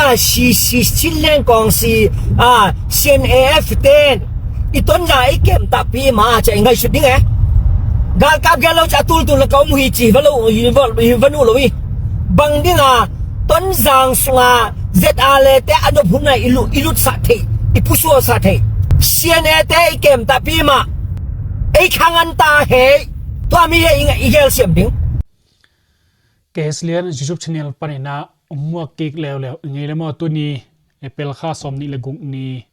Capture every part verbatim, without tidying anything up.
A, si, si, Chinland Council, a, C N A F ten i Tonzang i kem takpi mah ciah i ngaihsut ding e. Galkap gen lo ciah tultul na ka om uh hi ci va lo, i va, i va nuh lo hi. Bang dinga Tonzang sunga Z R A te a nop hun a i lut, i lutsah theih, i pusuahsah theih, C N A te i kem takpi mah ei khang an ta hei. Tua mi he i, i gelsiam ding. K S Lian YouTube channel paninah hong muak kik leuleu i ngei le maw? Tuni April kha sawm nih le guk ni,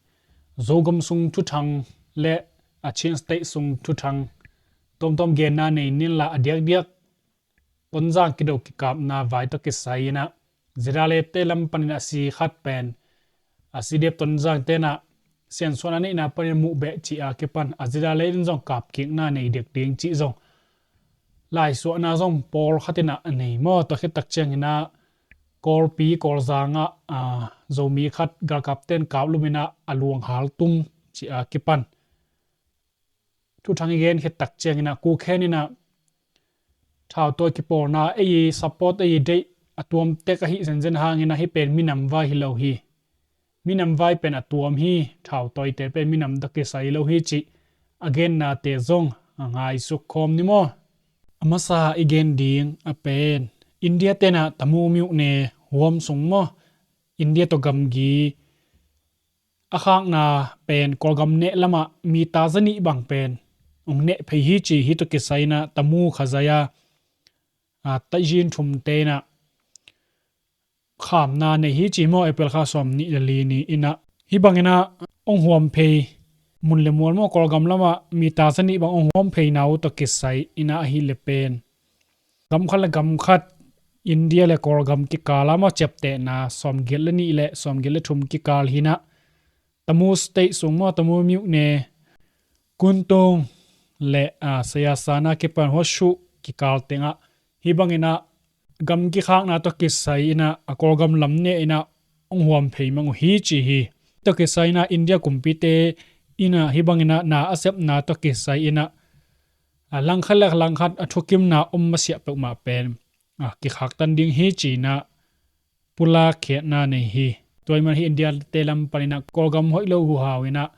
Zogam sung thuthang le a Chin State sung thuthang tuamtuam genna nei ninla a diakdiak Tonzang kido kikapna vai tawh kisai inah Z R A te lam paninah si khat pen a C D F Tonzang tenah siansuahna neihna panin muh beh cih a kipan a Z R A in zong kapkikna nei dek ding cih zong laisuahna zong pawlkhat inah a nei maw? Tua khit tak cianginah Kawlpi, Kawlzangah, a, Zomi khat galkapten kap luminah a luanghal tum cih a kipan thuthang i gen khit tak cianginah kukhen inah thautawi kipawlna ei i support ei i deih a tuam tek ahi zenzen hanginah hih pen minam vai hi lo hi. Minam vai pen a tuam hi. Thautawite pen minam tawh kisai lo hi cih a gennate zong a ngaisuk khawm ni maw? A masa i gen ding a pen India tenah Tamu myone huam sung maw? India tawh gamgi a khakna pen Kawlgam neh lamah mita zanih bang pen hong neh phei hi ci. Hih tawh kisai inah Tamu khazaya, a, Taizin thumte inah khamna nei hi ci maw? April kha sawm nih le li ni inah hih banginah hong huam phei mun le mual maw? Kawlgam lamah mita zanih bang hong huam pheina uh tawh kisai inah ahi le pen gam khat le gam khat, India le Kawlgam kikala maw, ciaptehna sawmgiat le nih le sawmgiat le thum kikal hinah Tamu State sung maw, Tamu myone, Kuntung le, a, Sayasana kipan Hwashu kikal tengah hih banginah gam kikhakna tawh kisai inah a Kawlgam lam neh inah hong huam phei mang uh hi ci hi. Tawh kisai inah India kumpite inah hih banginah na a sepna tawh kisai inah a langkhat le langkhat a thukimna om masiah peuhmah pen, a, kikhaktan ding hi cinah pulak khiatna nei hi. Tua i man hi India te lam paninah Kawlgam hoih lo huhau inah,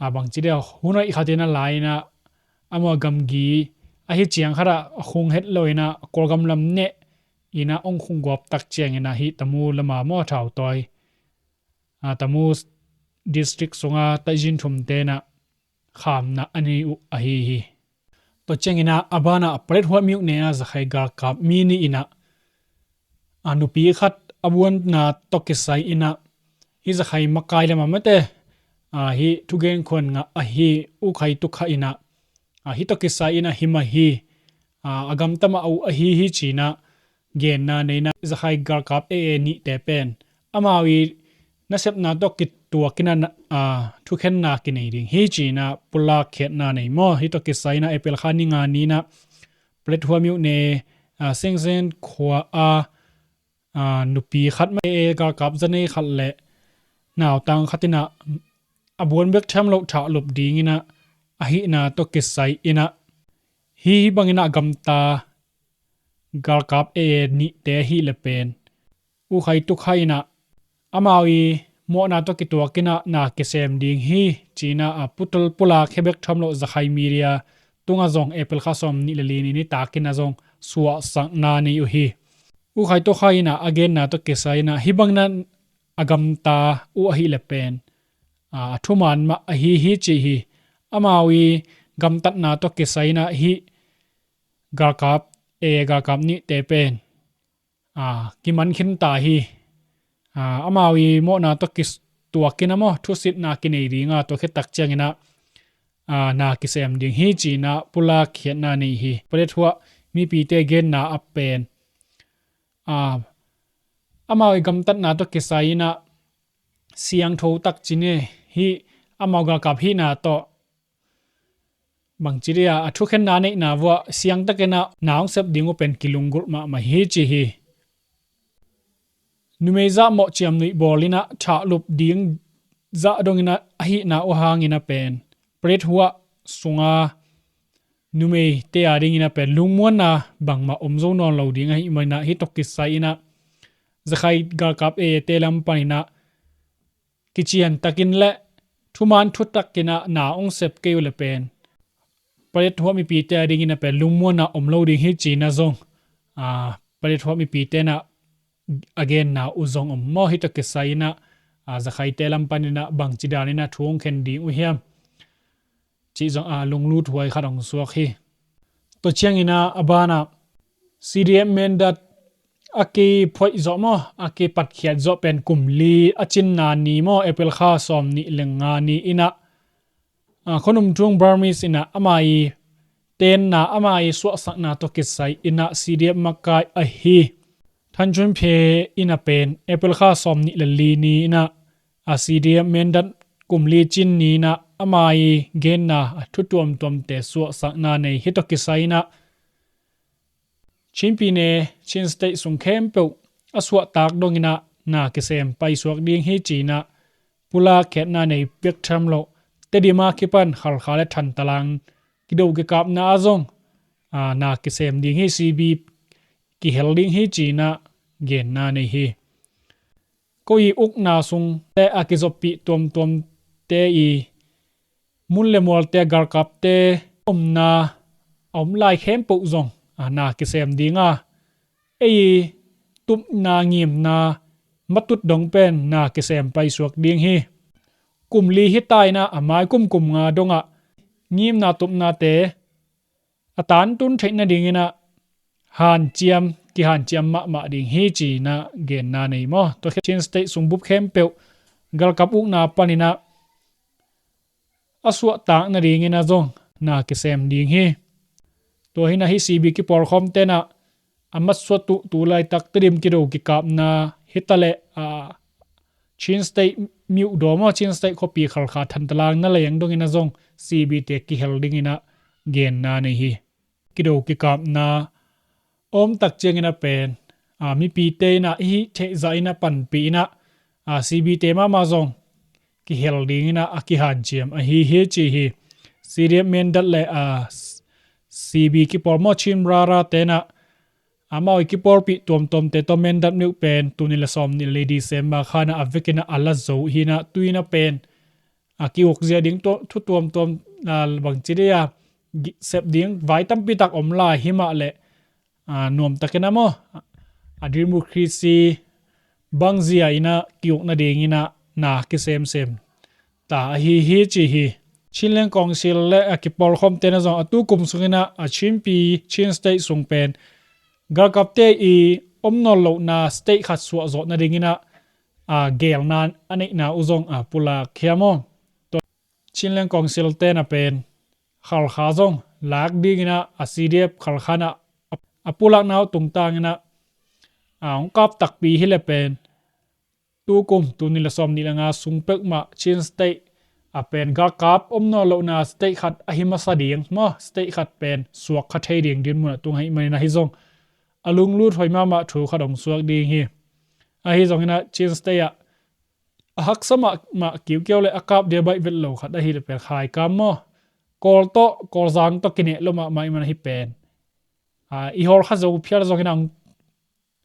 a, bangci dia hun hoih khatinah lai inah amau gamgi ahi ciang khatah a khung het lo inah Kawlgam lam neh inah hong khung guap tak cianginah hih Tamu lama maw thautawi, a, Tamu district sunga Taizin thumte inah khamna a nei uh ahi hi. Tua cianginah a banah Paletwa myone a Zakhai galkap mi nih inah, a, nupi khat a buanna tawh kisai inah hih Zakhai makai le mamate, a, hih thugen khuan ngah ahi U Khai Tukha inah, a, hih tawh kisai inah himah hi, a, a gamta mah uh ahi hi cinah genna nei inah Zakhai galkap A A nihte pen amau i nasepna tawh kituak inah, a, thukhenna kinei ding hi cinah pulak khiatna nei maw? Hih tawh kisai inah April kha ni nga ni inah Paletwa myone, a, Sengzen khua a, a, nupi khat mah A A galkap zanei khat le nautang khat inah a buan bek tham loh thahlup dinginah ahihna tawh kisai inah hih banginah a gamta galkap A A nihte ahi le pen U Khai Tukha inah amau i mawhna tawh kituak inah na kisem ding hi cinah, a, putol pulak khia bek tham loh Zakhai media tungah zong April kha sawm nih le li ni nitak inah zong suahsakna nei uh hi. U Khai Tukha inah a genna tawh kisai inah hih banginah a gamta uh ahi le pen, a, a thuman mah ahi hi ci hi. Amau i gamtatna tawh kisai inah hih galkap, A A galkap nihte pen, a, kiman khin ta hi. A, amau i mawhna tawh kituak inah maw thusitna kinei dinga tua khit tak cianginah, a, na kisem ding hi cinah pulak khiatna nei hi. Paletwa mipite genna a pen, a, amau i gamtatna tawh kisai inah siangtho tak cine hih amau galkap hihna tawh bangci dia a thukhenna neihna vuah siangtak inah na hong sep ding uh pen kilunggulh mahmah hi ci hi. Numei zah mawh ciamnuih bawl inah thahlup ding zah dong inah ahihna uh hang inah pen Paletwa sunga numeite a ding inah pen lungmuanna bangmah om zo nawn lo ding ahih man inah hih tawh kisai inah Zakhaite galkap A A te lam panin ah kician takin le thuman thu takin ah na ong sep kei uh le pen Paletwa mipite a dingin ah pen lungmuan ah om lo ding hi ci-in ah zong, aa, Paletwa mipite in ah a genna uh zong om maw. Hih tawh kisai in ah, aa, Zakhaite lam panin ah bangci danin ah thu ong khen ding uh hiam cih zong, aa, lunglut huai khat ong suak hi. Tua ciangin ah a banah C D F Mindat a kiphoih zawh maw, a kipatkhiat zawh pen kum li a cinna ni maw, April kha sawm nih le nga ni in ah, aa, Khonumthung Burmese in ah ama i tenna, ama i suahsakna tawh kisai in ah C D F makai ahi Than Chun Phe in ah pen April kha sawm nih le li ni in ah, a, C D F Mindat kum li cin ni in ah ama i genna, a, thu tuamtuamte suahsakna nei. Hih tawh kisai in ah Chin pyine, Chin State sung khempeuh a suahtak dongin ah na kisem paisuak ding hi ci-in ah pulak khiatna nei piak tham loh Tedim a kipan Khalkha le Thantlang kido kikapna ah zong, aa, na kisem ding hi, C B kihel ding hi ci-in ah genna nei hi. Ko i ukna sung te a kizoppih tuamtuamte i mun le mualte galkapte omna a om lai khempeuh zong, aa, na kisem ding a, ei i tupna ngimna matut dong pen na kisem paisuak ding hi. Kum li hi ta in ah a mai kum kum nga dongah ngimna tupnate a tantun theih nadingin ah hanciam, kihanciam mahmah ding hi ci-in ah genna nei maw. Tua khit Chin State sung bup khempeuh galkap ukna panin ah a suahtak nadingin ah zong na kisem ding hi. Tua hi in ah hih C B kipawlkhawmte in ah a matsuat uh tu laitak Tedim kido kikapna hi ta leh, aa, Chin State myuhdaw maw, Chin State khuapi Khalkha, Thantlang, Naleng dongin ah zong C B te kihel dingin ah genna nei hi. Kido kikapna om tak ciangin ah pen, aa, mipite in ah i hih theih zah in ah panpih in ah, aa, C B te mahmah zong kihel dingin ah a kihanciam ahi hi ci hi. C D F Mindat le, aa, C B kipawl maw, Chin Brother te in ah amau i kipawlpih tuamtuamte tawh Mindat myuh pen tul nih le sawm nih le li December kha in ah a vekin ah a la zo hi in ah, tu in ah pen, aa, ki-ukzia ding tua, thu tuamtuam, aa, bangci dei a, gi-, sep ding vai tampi tak om lai hi mah leh, aa, nuamtakin ah maw, a democracy bangzia in ah ki-uk nadingin ah na kisemsem ta ahi hi ci hi. Chinland Council le a kipawlkhawmte in ah zong a tu kum sungin ah a Chin pyi, Chin State sung pen galkapte i om nawn lohna state khat suah zawh nadingin ah, aa, geelna a neihna uh zong, aa, pulak khia maw. Tua Chinland Council te in ah pen Khalkha zong lak dingin ah a C D F Khalkha in ah a, a pulakna uh tungtangin ah, aa, hong kap takpi hi le pen tu kum tul nih le sawm nih le nga sung peuhmah Chin State a pen galkap om nawn lohna state khat ahi masa ding maw, state khat pen suak kha thei ding dinmun ah tung ahih manin ahi zong a lunglut huai mahmah thu khat hong suak ding hi. Ahi zongin ah Chin State ah a haksa mahmah kiukiau le a kap dia baih vet lo khat ahi le pen Khaikam maw, Kawl tawh, Kawlzang tawh kineh lo mahmah ahih manin ahi pen, aa, i hawlkha zo phial zongin ah,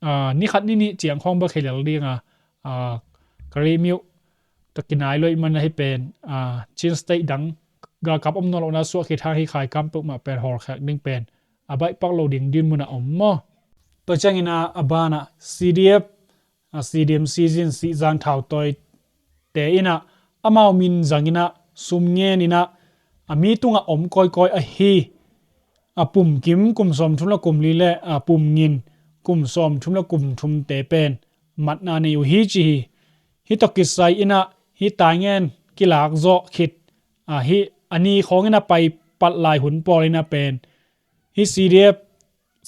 aa, ni khat ni nih ciang khawng bek hi lel ding a, aa, Karen myuh tawh kinai lo ahih manin ahi pen, aa, Chin State dang galkap om nawn lohna suah khit hang hih Khaikam peuhmah pen hawlkhak ding pen a baihpak lo ding dinmun ah om maw. Tua ciangin ah a banah C D F, aa, C D M Sizin Sizang Thautawi te in ah amau min zangin ah sum ngen in ah a mi tungah om kawikawi ahi, a pumkim kum sawmthum le kum li le a pumngin kum sawmthum le kum thumte pen matna nei uh hi ci hi. Hih tawh kisai in ah hih taingen kilak zawh khit, aa, hih a ni khawngin a pai palh lai hun pawlin ah pen hih C D F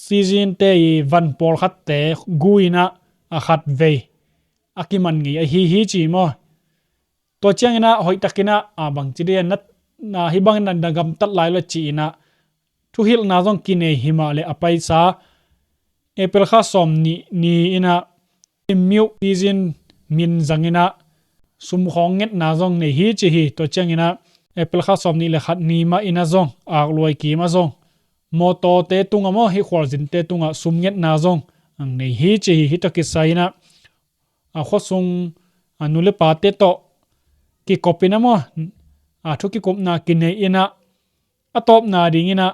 Sizin te i van pawlkhatte gu in ah a khatvei a kiman ngei ahi hi ci maw. Tua ciangin ah hoihtakin ah, aa, bangci dei a nat, na, hih bangin na, na gamtat lai lo ci-in ah thuhilhna zong kinei hi mah le a paisa April kha sawm nih ni in ah Chin myuh Sizin min zangin ah sum khawng ngetna zong nei hi ci hi. Tua ciangin ah April kha sawm nih le khat ni mah in ah zong akluai kim ah zong mawtawte tungah maw, hih khualzinte tungah sum ngetna zong ang nei hi ci hi. Hih tawh kisai in ah a khuasung a nu le pate tawh kikopin a maw, a thu kikupna kinei inah, a tawpna dinginah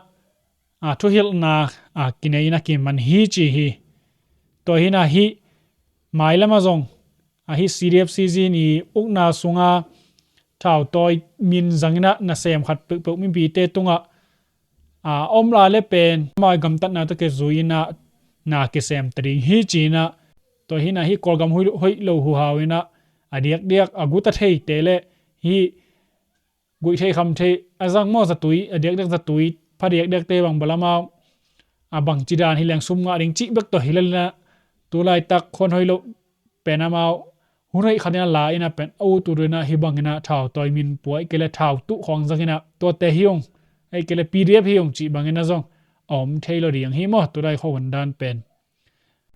a thuhilhna a kinei inah kiman hi ci hi. Tua hinah hih mailam ah zong a hih C D F C zin i ukna sunga thautawi min zanginah nasem khat peuhpeuh mipite tungah a om lai le pen amau gamtatna tawh kizui inah na kisem ta ding hi ci inah, tua hinah hih Kawlgam hoih, hoih lo huhau inah a diakdiak a guta theite le hih guih thei kham thei a zang maw zatui, a diakdiak zatui pha diakdiakte bang bel amau a bangci dan hi leng sum ngah ding cih bek tawh hi lel inah, tu laitak khuan hoih loh pen amau hun hoih khat inah la inah pen a ut ut inah hih bang inah thautawi min pua, ahih kei le thau tuh khawng zang inah tuate hi ung, ahih kei le P D F hi ung cih bang inah zong a om thei lo ding hi maw, tu lai khuahuan dan pen.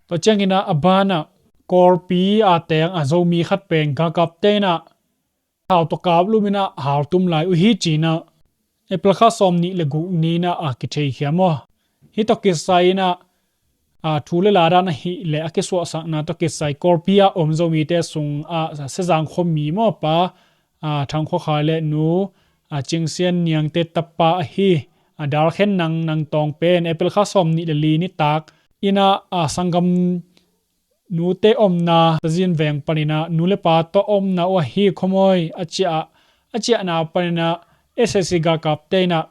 Tua ciang inah a banah Kawlpi a teng a Zomi khat pen galkapte inah thau tawh kaplum inah haltum lai uh hi ci inah April kha sawm nih le guk ni inah a kitheikhia maw. Hih tawh kisai inah a thu le la dan ahih leh a kisuahsakna tawh kisai Kawlpi a om Zomite sungah Sezang khuami maw pa a Thang Khua Khai le nu a Cing Sian Niangte tapa ahi a Dal Khen Nang, Nang Tawng pen April kha sawm nih le li nitak inah a sanggam nute omna Tazin veng paninah nu le pa tawh omna uh ahi khuamawi a ciah, a ciahna paninah S A C galkapte inah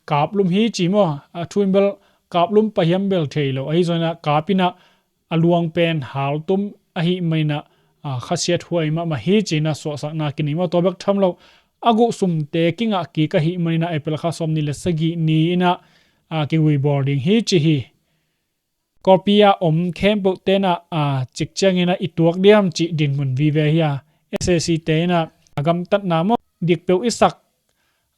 kaplum hi ci maw. A thu in bel kaplum pah hiam bel thei lo, ahi zong inah kap inah a luang pen haltum ahih maninah a khasiat huai mahmah hi ci inah suahsakna kinei maw. Tua bek tham lo a guhsumte kingah kik ahih maninah April kha sawm nih le sagih ni inah a kiguibawl ding hi ci hi. Kawlpi a om khempeuh tenah a cik ciang inah i tuak diam cih dinmun vive hi a, S A C te inah a gamtatna maw dikpeuh i sak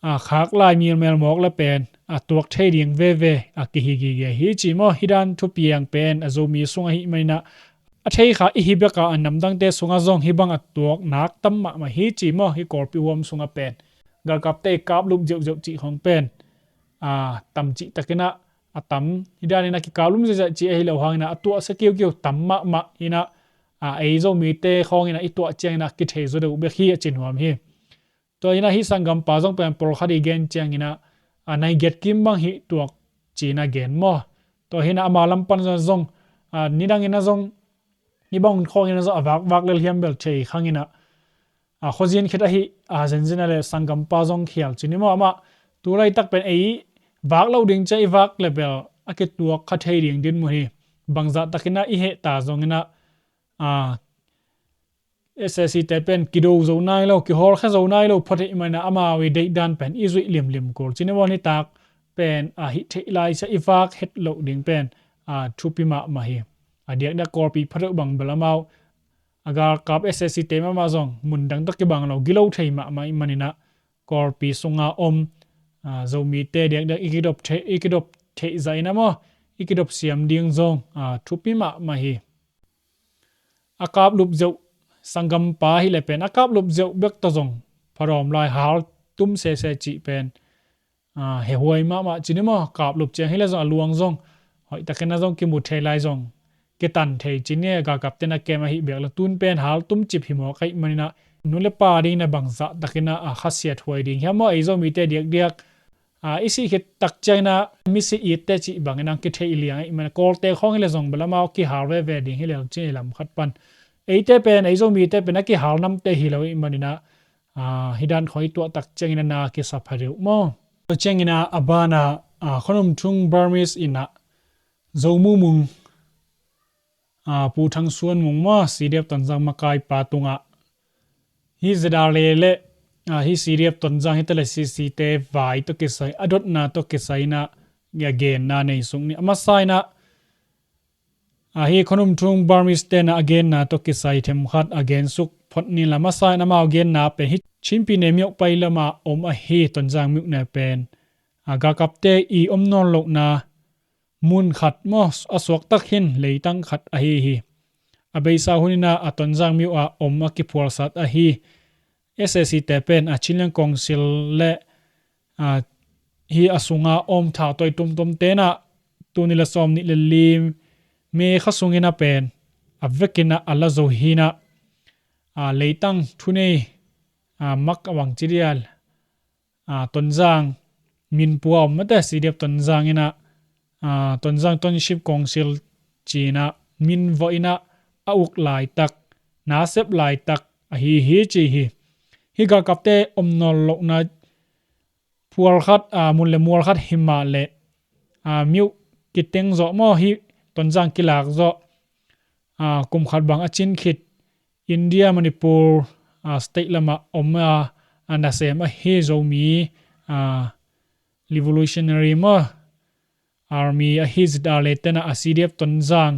a khak lai milmel mawk le pen a tuak thei ding veve a kihi gige hi ci maw. Hih dan thupiang pen a Zomi sung ahih maninah a theikha i hi bek a, a namdangte sungah zong hih bang a tuak nak tam mahmah hi ci maw. Hih Kawlpi huam sungah pen galkapte i kaplup ziauziau cih khawng pen a tam cihtak inah a tam, hih dan inah kikaplum ziahziah cih ahi lo hang inah a tuahsia kiukiu tam mahmah inah a ei Zomite khawng inah i tuah ciang inah kithei zaw deuh bek hi a ci nuam hi. Tua inah hih sanggampa zong pen pawlkhat i gen ciang inah a nai giat kim bang hih tuak ci inah gen maw. Tua hinah ama lam pan zong a nidang inah zong hih bang khawng inah zong a vakvak lel hiam bel thei khang inah a khuazin khit ahi a zenzin a le sanggampa zong khial ci ni maw. Amah tu laitak pen ei vak lo ding cia i vak le bel a kituak kha thei ding dinmun hi. Bangzah takinah i heh ta zong inah a S A C te pen kido zo nai lo, kihawlkhia zo nai lo phot ahih maninah amau i deihdan pen i zuih limlim kul ci ni maw. Nitak pen a hih theih lai cia i vak het loh ding pen a thupi mahmah hi. A diakdiak Kawlpi pha deuh bang bel amau a galkap S A C te mahmah zong mundang tawh kibang lo gilo thei mahmah ih maninah Kawlpi sunga om a Zomite diakdiak i kidop theih, i kidop theih zah inah maw i kidop siam ding zong a thupi mahmah hi. A kaplup zeuh sanggampa hi le pen a kaplup zeuh bek tawh zong phadawm lai haltum sese cih pen a hehuai mahmah ci ni maw. Kaplup ciang hi le zong a luang zong hoihtakin a zong kimu thei lai zong kitan thei ci ni. Galkapte na kem ahih bek le tun pen haltum cip hi mawk ahih maninah nu le pa ding inah bangzah takinah a khasiat huai ding hiam maw. Ei Zomite diakdiak a i sih khit tak ciang inah misi itte cih bangin ang kitheih liang ahih maninah Kawlte khawng hi le zong bel amau kihal veve ding hi le cin i lam khat pan eite pen ei Zomite pen a kihal namte hi lo ahih maninah a hih dan khawng i tuah tak ciang inah na kisa pha deuh maw. Tua ciang inah a banah a khuanum thung Burmese inah Zo Mu Mung a Pu Thang Suan Mung maw C D F Tonzang makaipa tungah hih Z R A le a hih C D F Tonzang hita le C C te vai tawh kisai a dotna tawh kisai inah a genna nei suk ni. A masa inah a hih khuanum thung Burmese tenah a genna tawh kisai themkhat a gensuk phot ni. La masa in amau genna pen hih Chinpi ne miauh pai lamah om ahi Tonzang miuh ne pen a galkapte i om nawn lohna mun khat maw a suaktak hin leitang khat ahi hi. A beisa hun inah a Tonzang miuh ah om a kiphualsat ahi S A C te pen a Chinland Council le a hih a sunga om thautawi tumtum tenah tuni le sawm nih le li May kha sung inah pen a vekin ah a la zo hi in ah, a, leitang thunei, a, mak a bang ci dial, a, Tonzang minpua om mate, C D F Tonzang in ah, a, Tonzang Township Council ci in ah minvawh in ah a uk laitak, nasep laitak ahi hi ci hi. Hih galkapte om nawn lohna phual khat, a, mun le mual khat hi mah leh, a, myo kiteng zawh maw, hih Tonzang kilak zawh, a, kum khat bang a cin khit India Manipur, a, state lamah om a, a nasem ahi Zomi, a, revolutionary maw, army ahi Z R A te in ah a C D F Tonzang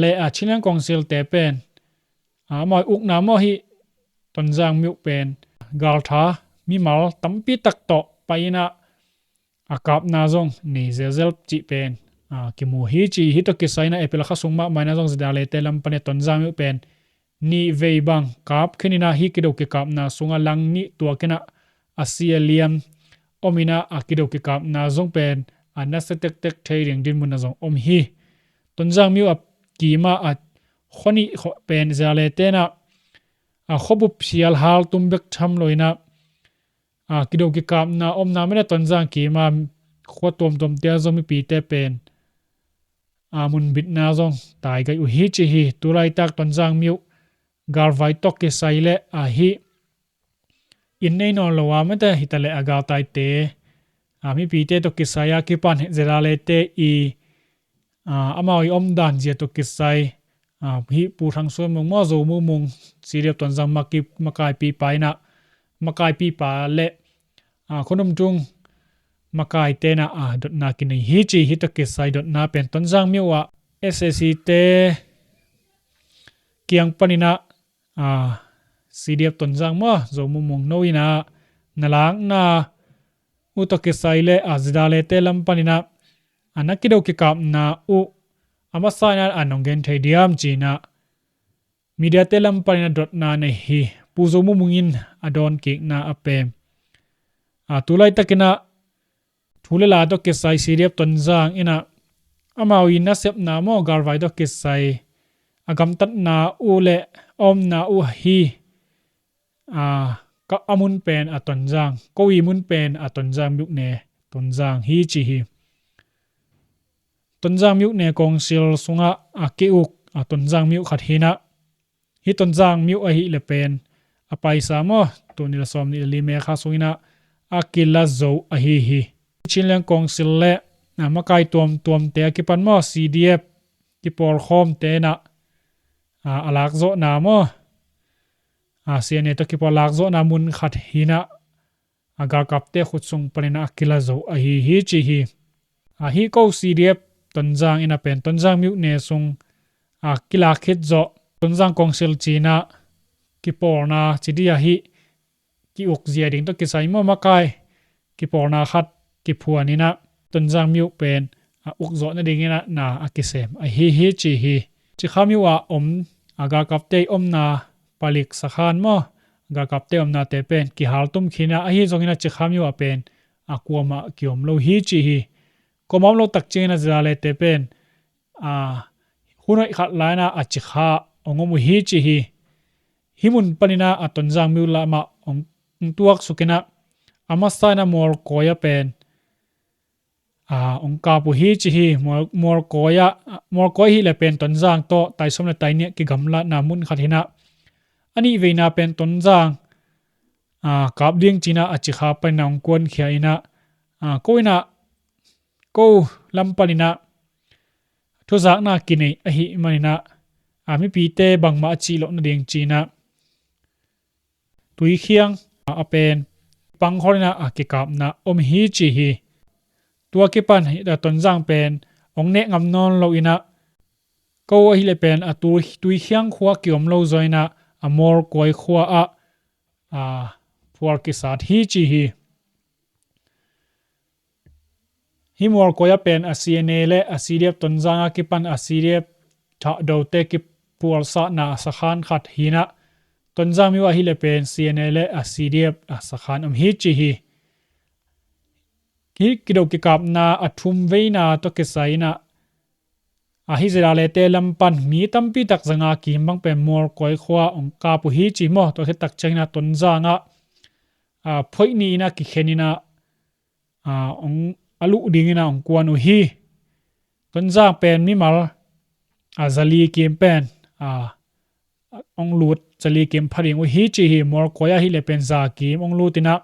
le, a, Chinland Council te pen, a, amau ukna maw, hih Tonzang myo pen galtha mimal tampi tak tawh pai in ah a kapna zong nei zelzel cih pen, a, kimu hi ci. Hih tawh kisai in ah April kha sung mahmah in ah zong Z R A te lam pan in ah Tonzang myo pen nih vei bang kap khin in ah hih kido kikapna sungah lang nih tuak in ah a si a liam om in ah a kido kikapna zong pen a nasia tektek thei ding dinmun ah zong om hi. Tonzang myo a kim ah a khua nih khua pen Z R A te in ah a khuabup sial hal tum bek tham lo in ah, a, kido kikapna omna mah in ah Tonzang kim ah khua tuamtuam te ah zong mipite pen, a, munbitna zong taigaih uh hi ci hi. Tu laitak Tonzang myo galvai tawh kisai le, a, hih inn nei nawn lo a mate hi ta leh a galtaite, a, mipite tawh kisai a kipan Z R A te i, a, amau i omdan zia tawh kisai, a, hih Pu Thang Suan Mung maw, Zo Mu Mung, C D F Tonzang maki-, makaipipa in ah, makaipipa le, a, khonum tung makaite in ah, a, dotna kinei hi ci. Hih tawh kisai dotna pen Tonzang myo ah S A C te kiang pan in ah, a, C D F Tonzang maw, Zo Mu Mung no in ah na lakna uh tawh kisai le, a, Z R A te lam pan in ah a na kido kikapna uh a masa in ah a nong gen thei diam ci in ah media te lam pan in ah dotna nei hi. Pu Zo Mu Mung in a dawn kikna a pen, a, tu laitak in ah thu le la tawh kisai C D F Tonzang in ah amau i nasepna maw, galvai tawh kisai a gamtatna uh le a omna uh hi, a, ka, a mun pen a Tonzang, ko i mun pen a Tonzang myo ne, Tonzang hi ci hi. Tonzang myo ne council sungah a ki-uk, a, Tonzang myo khat hi in ah, hih Tonzang myo ahih leh pen a paisa maw, tul nih le sawm nih le li May kha sung in ah a kila zo ahi hi. Chinland Council le, a, makai tuamtuamte a kipan maw, C D F kipawlkhawmte in ah, a, a lakzawhna maw, a, C N A tawh kipawl lakzawhna mun khat hi in ah, a, galkapte khut sung pan in ah a kila zo ahi hi ci hi. A, hih ko C D F Tonzang in ah pen Tonzang myo ne sung, a, kilak khit zawh Tonzang Council ci in ah kipawlna ci ding a, hih ki-uk zia ding tawh kisai maw, makai kipawlna khat kiphuan in ah Tonzang myo pen a uk zawh nading in ah na a kisem ahi hi ci hi. Cikha myo ah om, a, galkapte i omna palik sakhan maw, galkapte omnate pen kihal tum khin in ah, ahi zongin ah Cikha myo ah pen a kuamah kiom lo hi ci hi. Kuamah om lo tak ciangin ah Z R A te pen, a, hun hoih khat lai in ah a Cikha ah hong om uh hi ci hi. Hih mun pan in ah a Tonzang myo lamah hong, hong tuaksuk in ah a masa in ah Mualkawi ah pen, a, hong kap uh hi ci hi. Mual, Mualkawi ah, Mualkawi ahih leh pen Tonzang tawh taisawm le tainiah kigamlatna mun khat hi in ah, a nih veina pen Tonzang, a, kap ding ci in ah a Cikha pan in ah hong kuankhia in ah, a, ko in ah, ko lam pan in ah thuzakna kinei ahih man in ah, a, mipite bangmah a cih loh nading ci in ah Tuikhiang, a, a pen pangkhol in ah a kikapna om hi ci hi. Tua kipan hi, a, Tonzang pen hong neh ngam nawn lo in ah, ko ahih leh pen a Tui, Tuikhiang khua kiom lo zaw in ah a Mualkawi khua ah, a, phual kisat hi ci hi. Hih Mualkawi ah pen a C N A le a C D F Tonzang a kipan a C D F thahdote kiphualsatna a sakhan khat hi in ah, Tonzang myo ahih leh pen C N A le a C D F a sakhan om hi ci hi. Hih kido kikapna a thum veina tawh kisai in ah, A, hih Zedale te lam pan mi tampi tak zanga kim bang pen Mualkuai khua hong kap uh hi ci maw. Tua khit tak ciangin ah Tonzang ah, a, phoih ni in ah kikhen in ah, a, hong, a luh dingin ah hong kuan uh hi. Tonzang pen mimal, a, zali kim pen, a, hong lut, zali kim pha ding uh hi ci hi. Mualkuai ahih leh pen za kim hong lut in ah,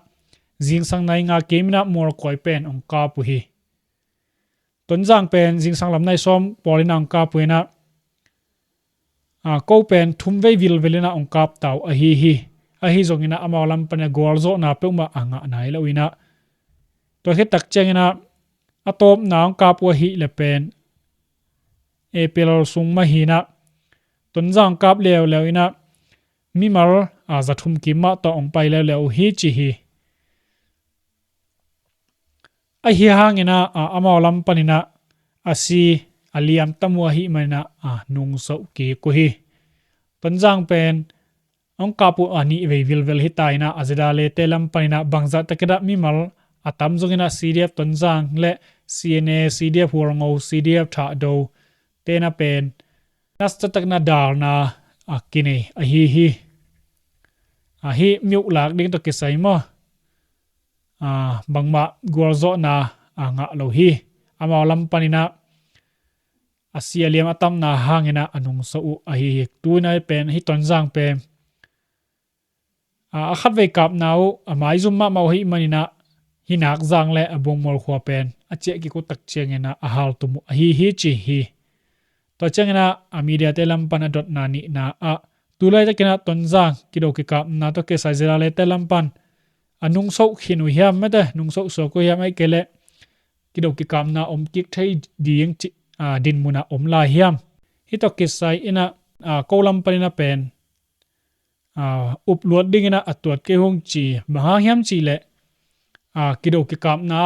zingsang nai nga kim in ah Mualkuai pen hong kap uh hi. Tonzang pen zingsang lam nai sawm pawl in ah hong kap uh in ah, a, ko pen thum vei vilvel in ah hong kap ta uh ahi hi. Ahi zongin ah amau lam pan ah gualzawhna peuhmah a ngah nai lo in ah, tua khit tak ciangin ah a tawpna hong kap uh ahih leh pen April sung mah hi in ah, Tonzang kap leuleu in ah mimal, a, za thum kim mah tawh hong pai leuleu uh hi ci hi. Ahi hangin ah, a, amau lam panin ah a si a liam tam uh ahih manin ah, a, nungso kik uh hi. Tonzang pen hong kap uh a nih vei vilvel hi ta in ah, a, Zedale te lam panin ah bangzah takin ah mimal a tam zongin ah C D F Tonzang le C N A, C D F Hualngo, C D F Thahdo te in ah pen nasa takin ah dalna a kinei ahi hi. A, hih miuh lak ding tawh kisai maw, a, bangmah gualzawhna a ngah lo hi. Amau lam panin ah a si a liam a tamna hangin ah a nungso uh ahi hi. Tu in ah pen hih Tonzang pen, a, a khatvei kapna uh a maizum mahmah uh ahih manin ah, hih Nakzang le a Bungmual khua pen a ciah kik uh tak ciangin ah a haltum uh ahi hi ci hi. Tua ciangin ah a media te lam pan a dotna nihna ah, tu laitakin ah Tonzang kido kikapna tawh kisai Zedale te lam pan a nungso khin uh hiam, mate, nungso suak uh hiam, ahih kei leh kido kikapna om kik thei ding ci, a, dinmun ah om lai hiam? Hih tawh kisai in ah, a, ko lam panin ah pen, a, upluat dingin ah a tuat kei hong ci. Bang hang hiam cih leh, a, kido kikapna,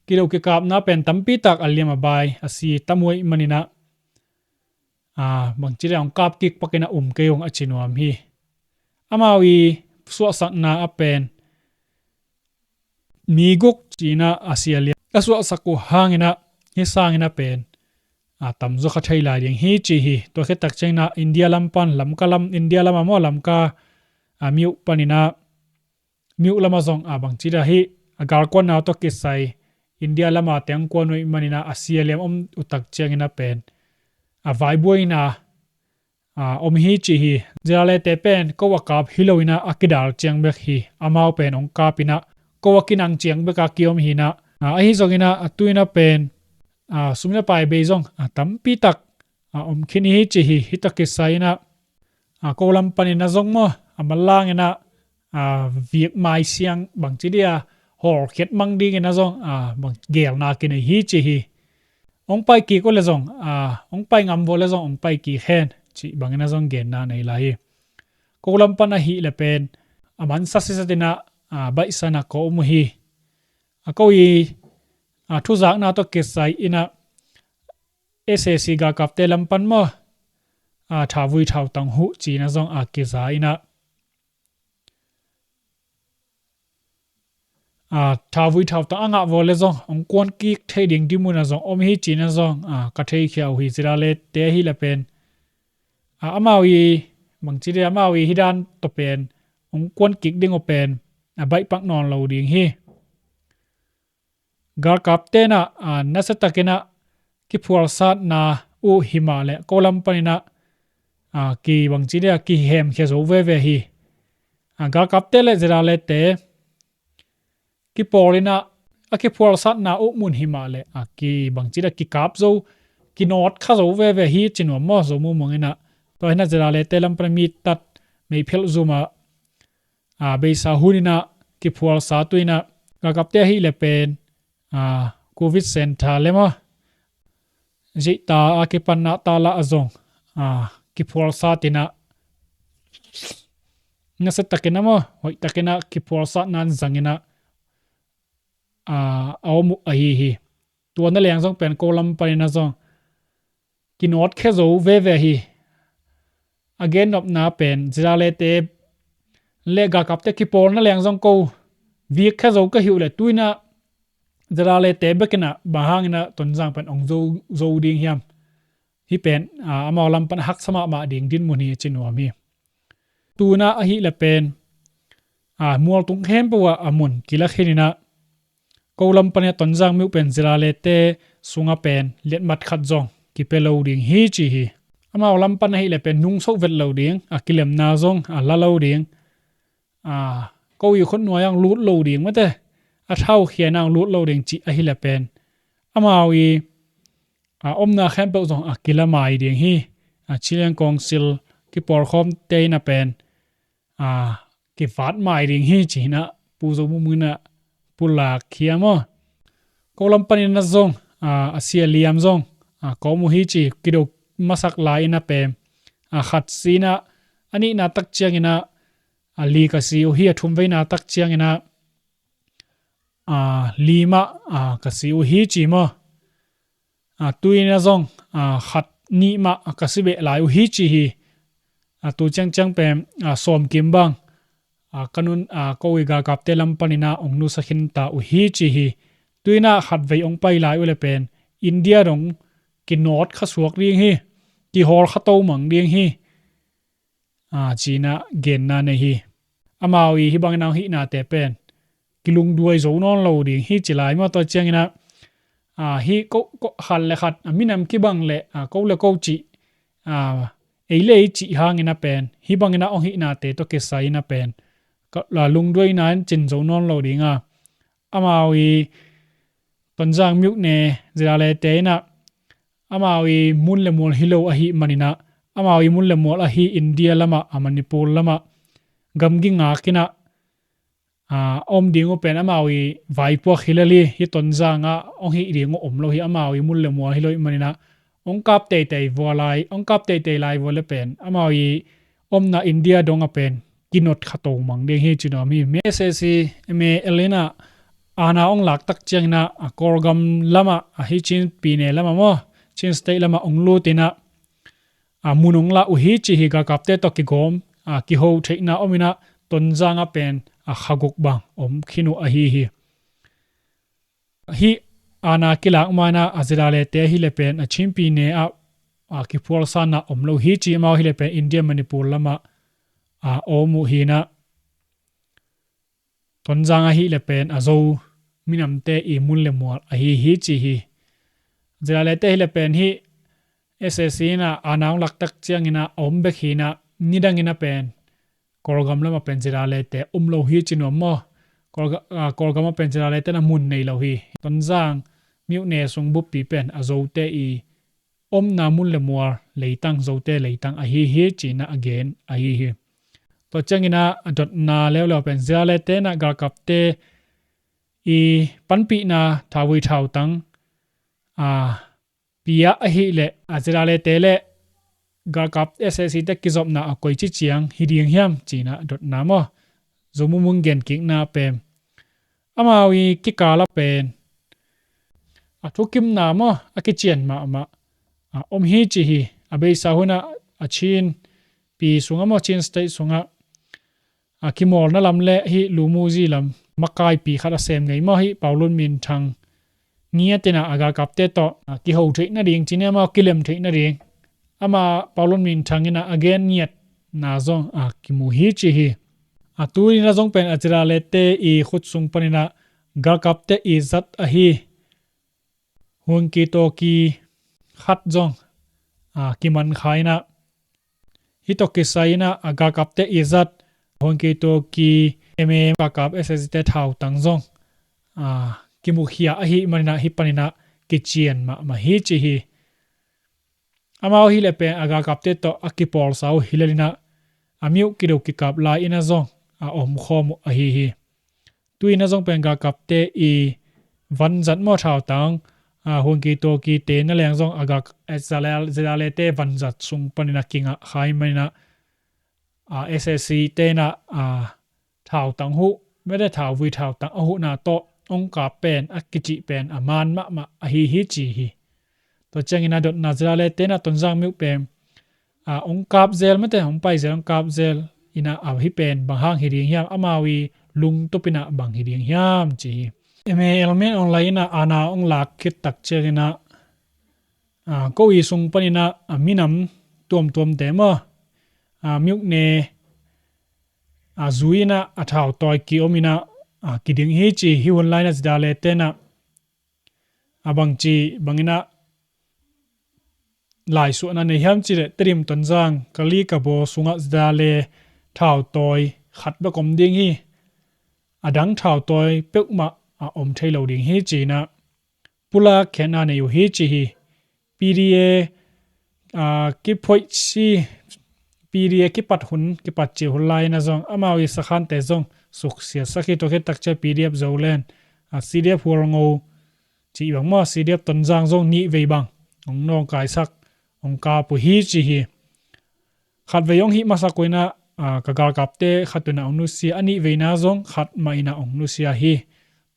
kido kikapna pen tampi tak a liam a bai a si tam uh ahih manin ah, a, bangci dia hong kap kik pakin ah um kei hong a ci nuam hi. Amau i suahsakna ah pen mi guk ci in ah a si a liam a suahsak uh hangin ah hih sangin ah pen, a, tamzaw kha thei lai ding hi ci hi. Tua khit tak ciangin ah India lam pan, Lamka lam, India lam ah maw, Lamka, a, miuh panin ah, miuh lam ah zong, a, bangci dia hih a galkuanna tawh kisai India lam ah teng kuan uh ahih manin ah a si a liam om uh tak ciangin ah pen, a, vaibuaina a, om hi ci hi. Zedale te pen ko a kap hi lo in ah a kidal ciang bek hi. Amau pen hong kap in ah ko a kinang ciang bek a kiom hi in ah, a, ahi zongin ah a tu in ah pen, a, sum le pai bei zong, a, tampi tak, a, om khin hi ci hi. Hih tawh kisai in ah, a, ko lam panin ah zong maw, a, manlang in ah, a, vik mai siang bangci dia hawlkhiat mang dingin ah zong, a, bang geelna kinei hi ci hi. Hong pai kik uh leh zong, a, hong pai ngam uh leh zong hong pai kik hen cih bangin ah zong genna nei lai hi. Ko lam pan ahih leh pen a mansa sisatin ah, a, baihsan ah ka om uh hi. A, ko i, a, thuzakna tawh kisai in ah S A C galkapte lam pan maw, a, thavui thautang huh ci in ah zong a kiza in ah, a, thavui thautang a ngah uh leh zong hong kuan kik thei ding dinmun ah zong om hi ci in ah zong, a, ka theikhia uh hi. Zedale te ahih leh pen, a, amau i, bangci dia, amau i hih dan tawh pen hong kuan kik ding uh pen a baih pak nawn lo ding hi. Galkapte in ah, a, nasa takin ah kiphualsatna uh hi mah leh ko lam panin ah, a, ki bangci dia kihemkhia zo veve hi. A, galkapte le Zedale te kipawl in ah a kiphualsatna uh mun hi mah leh, a, ki bangci dia kikap zo, kinawt kha zo veve hi ci nuam maw, zo mumang in ah. Tua hi in ah Zedale te lam pan mi tat, meiphelh zum ah, a, beisa hun in ah kiphualsa tu in ah, galkapte ahih leh pen, a, Covid center le maw, zeihta a kipanna ta lah ah zong, a, kiphualsat in ah, nasa takin ah maw, hoih takin ah kiphualsatna in zang in ah, a, a om uh ahi hi. Tua na leng zong pen ko lam panin ah zong kinawtkhia zo veve hi. A gennopna pen Zedale te le galkapte kipawl na leng zong ko vikkhia zo ka hi uh leh tu in ah Zedale te bek in ah bang hangin ah Tonzang pen ong zo, zo ding hiam? Hih pen, aa, amau lam pan a haksa mahmah ding dinmun hi ci nuam hi. Tu-in ah ahih leh pen, aa, mualtung khempeuh ah a mun kila khin in ah, ko lam pan in ah Tonzang myo pen Zedale te sung ah pen liatmat khat zong kipia lo ding hi ci hi. Amau lam pan ahih leh pen nungso vet lo ding, a kilemna zong a la lo ding, aa, ko i khut nuai ah lut lo ding mate, a thau khia-in ah lut lo ding cih ahih leh pen, amau i, aa, omna khempeuh zong a kila mai ding hi. Aa, Chin Council kipawlkhawmte in ah pen, aa, kivat mai ding hi ci-in ah Pu Zo Mung Mun in ah pulak khia maw. Ko lam pan in ah zong, aa, a sia liam zong, aa, kawm uh hi ci, kido masak lai in ah pen, aa, khat si in ah, a nihna tak ciangin ah, aa, li ka si uh hi, a thumveina tak ciangin ah, aa, li mah, aa, ka si uh hi ci maw. Aa, tu-in ah zong, aa, khat nih mah, aa, ka si beh lai uh hi ci hi. Aa, tu ciangciang pen, aa, sawmkim bang, aa, ka nun, aa, ko i galkapte lam pan in ah ong nusia khin ta uh hi ci hi. Tu-in ah khatvei ong pai lai uh leh pen India dong kinawt kha suak ding hi, kihawl kha to mang ding hi, aa, ci-in ah genna nei hi. Amau i hih bangin ah ong hihnate pen kilungduai zo nawn lo ding hi ci lai maw. Tua ciangin ah, aa, hih ko, ko, khat le khat, aa, minam kibang leh, aa, ko le ko cih, aa, ei le ei cih hangin ah pen, hih bangin ah ong hihnate tawh kisai in ah pen, ka, aa, lungduaina in cin zo nawn lo ding a, amau i Tonzang myo ne Zedale te in ah, amau i mun le mual hi lo ahih manin ah, amau i mun le mual ahi India lam ah, aa, Manipur lam ah gamgi ngak in ah, aa, om ding uh pen amau i vaipuak hi lel hi. Hih Tonzang ah ong hih ding uh om lo hi, amau i mun le mual hi lo ahih manin ah, ong kap teitei vua lai, ong kap teitei lai vua leh pen amau i omna India dong ah pen kinawt kha to mang ding hi ci nuam hi. SAC, MAL in ah aana ong lak tak ciangin ah, aa, Kawlgam lam ah, aa, hih Chin pyine lam ah maw, Chin State lam ah ong lut in ah, aa, mun ong lah uh hi ci hi. Galkapte tawh kigawm, aa, kiho theihna om in ah Tonzang ah pen, aa, kha guk bang om khin uh ahi hi. Hih aana kilak ma-in ah, aa, Zedale te ahih leh pen, aa, Chin pyine ah, aa, kiphualsanna om lo hi ci, amau ahih leh pen India Manipur lam ah, aa, om uh hi in ah, Tonzang ahih leh pen a Zo minamte i mun le mual ahi hi ci hi. Zedale te ahih leh pen hih SAC in ah aana ong lak tak ciangin ah a om bek hi in ah, nidang in ah pen Kawlgam lam ah pen Zedale te om lo hi ci nuam maw. Kawlga-, aa, Kawlgam ah pen Zedale te in ah mun nei lo hi. Tonzang myo ne sung buppi pen a Zote i omna mun le mual leitang, Zote leitang ahi hi ci-in ah a gen ahi hi. Tua ciangin ah a dotna leuleu pen Zedale te in ah galkapte i panpihna thauvui thautang, aa, pia ahih leh, aa, Zedale te le galkap SAC te kizopna a koici ciang hi ding hiam ci-in ah dotna maw, Zo Mung Mun gen kikna pen, amau i kikal ah pen a thukimna maw, a kician mahmah, aa, om hi ci hi. A beisa hun ah, aa, Chin pyi sung ah maw, Chin State sung ah, aa, kimawlna lam le hih lu mu zi lam makaipi khat a sem ngei maw, hih Paulun Minthang ngiat in ah a galkapte tawh, aa, kiho theih nading ci ni maw, kilem theih nading, amah Paulun Minthang in ah a gen ngiatna zong, aa, kimu hi ci hi. Aa, tuni in ah zong pen a Zedale te i khut sung panin ah galkapte i zat ahi Huan Kyi Taw Kyi khat zong, aa, kiman kha in ah, hih tawh kisai in ah a galkapte i zat Huan Kyi Taw Kyi M A M galkap SAC te thautang zong, aa, kimukhia ahih manin ah hih panin ah kician mahmah hi ci hi. Amau ahih leh pen a galkapte tawh a kipawlsa uh hi lel in ah, a myo kido kikap lai in ah zong a omkhawm uh ahi hi. Tu-in ah zong pen galkapte i vanzat maw thautang, aa, Huan Kyi Taw Kyi te na leng zong a gal-, Zedale, Zedale te vanzat sung panin ah kingah kha ahih manin ah, aa, SAC te in ah, aa, thautang huh, mete thauvui thautang a huhna tawh ong kap pen a kicih pen a man mahmah ahi hi ci hi. Tua ciangin ah dotna Zedale te in ah Tonzang myo pen, aa, ong kap zel mete, ong pai zel, ong kap zel in ah, aa, hih pen bang hang hi ding hiam, amau i lungtup in ah bang hi ding hiam ci hi. M A L Min Aung Hlaing in ah aana hong lak khit tak ciangin ah, a, ko i sung panin ah, a, minam tuamtuamte maw, a, myone, a, zui in ah a thautawi ki-om in ah, a, kiding hi ci hi. Hun lai in ah ZRA te in ah, a, bangci bangin ah laisuahna nei hiam cih leh Tedim, Tonzang, Kali, Kabaw sungah ZRA thautawi khat bek om ding hi. A dang thautawi peuhmah a om thei lo ding hi ci in ah pulak khiatna nei uh hi ci hi. P D A, a, kiphoih si, P D A kipat hun, kipat cih hun lai in ah zong amau i sakhante zong suksiatsak hi. Tua khit tak ciang P D F Zoland, a, C D F Hualngo cih bang maw, C D F Tonzang zong nih vei bang hong nawngkaisak, hong kap uh hi ci hi. Khat vei hong hih masak uh in ah, a, ka galkapte khat un ah hong nusia, a nih veina zong khat mah in ah hong nusia hi.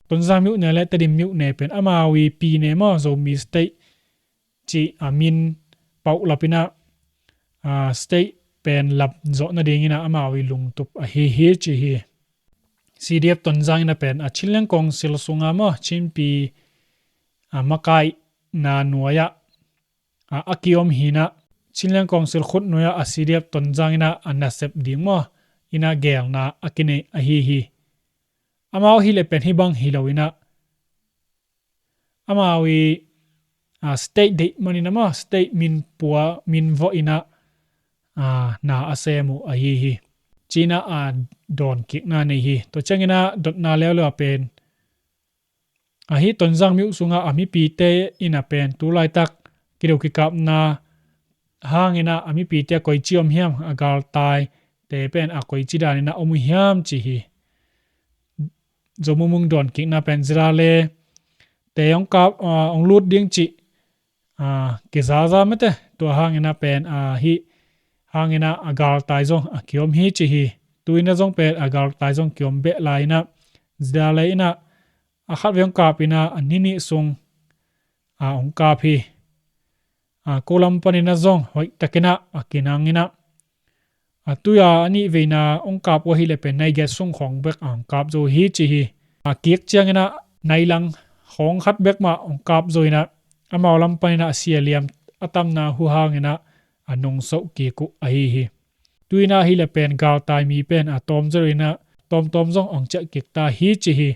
Tonzang myone le Tedim myone pen amau i pyine maw, Zomi State cih, a, min pauh lap in ah, a, state pen lap zawh nadingin ah amau i lungtup ahi hi ci hi. C D F Tonzang in ah pen, a, Chinland Council sungah maw, Chinpi, a, makaihna nuai ah, a, a ki-om hi in ah, Chinland Council khut nuai ah, a, C D F Tonzang in ah a nasep ding maw, in ah geelna a kinei ahi hi. Amau ahih leh pen hih bang hi lo in ah, amau i, a, state deih manin ah maw, state min pua, min vawh in ah, a, na a sem uh ahi hi ci in ah, a, dawnkikna nei hi. Tua ciangin ah dotna leuleu ah pen, a, hih Tonzang myo sungah a mipite in ah pen tu laitak kido kikapna hangin ah a mipite a koici om hiam, a galtaite pen a koici danin ah om uh hiam ci hi. Zo Mung Mung dawnkikna pen ZRA te hong kap, a, hong lut ding cih, a, kizaza mate, tua hangin ah pen, a, hih hangin ah a galtai zong a ki-om hi ci hi. Tu in ah zong pen a galtai zong ki-om beh lai in ah ZRA in ah a khat vei hong kap in ah a ni nih sung, a, hong kap hi. A, ko lam panin ah zong hoih takin ah a kinang in ah, a, tu-a a nih veina hong kap uh ahih leh pen nai giat sung khawng bek a hong kap zo hi ci hi. A, kik ciangin ah nai lang khawng khat bek mah hong kap zo in ah, amau lam panin ah a sia liam a tamna uh hangin ah a nungsoh kik uh ahi hi. Tu in ah ahih leh pen galtai mi pen a tawm zo in ah tawmtawm zong hong ciah kik ta hi ci hi.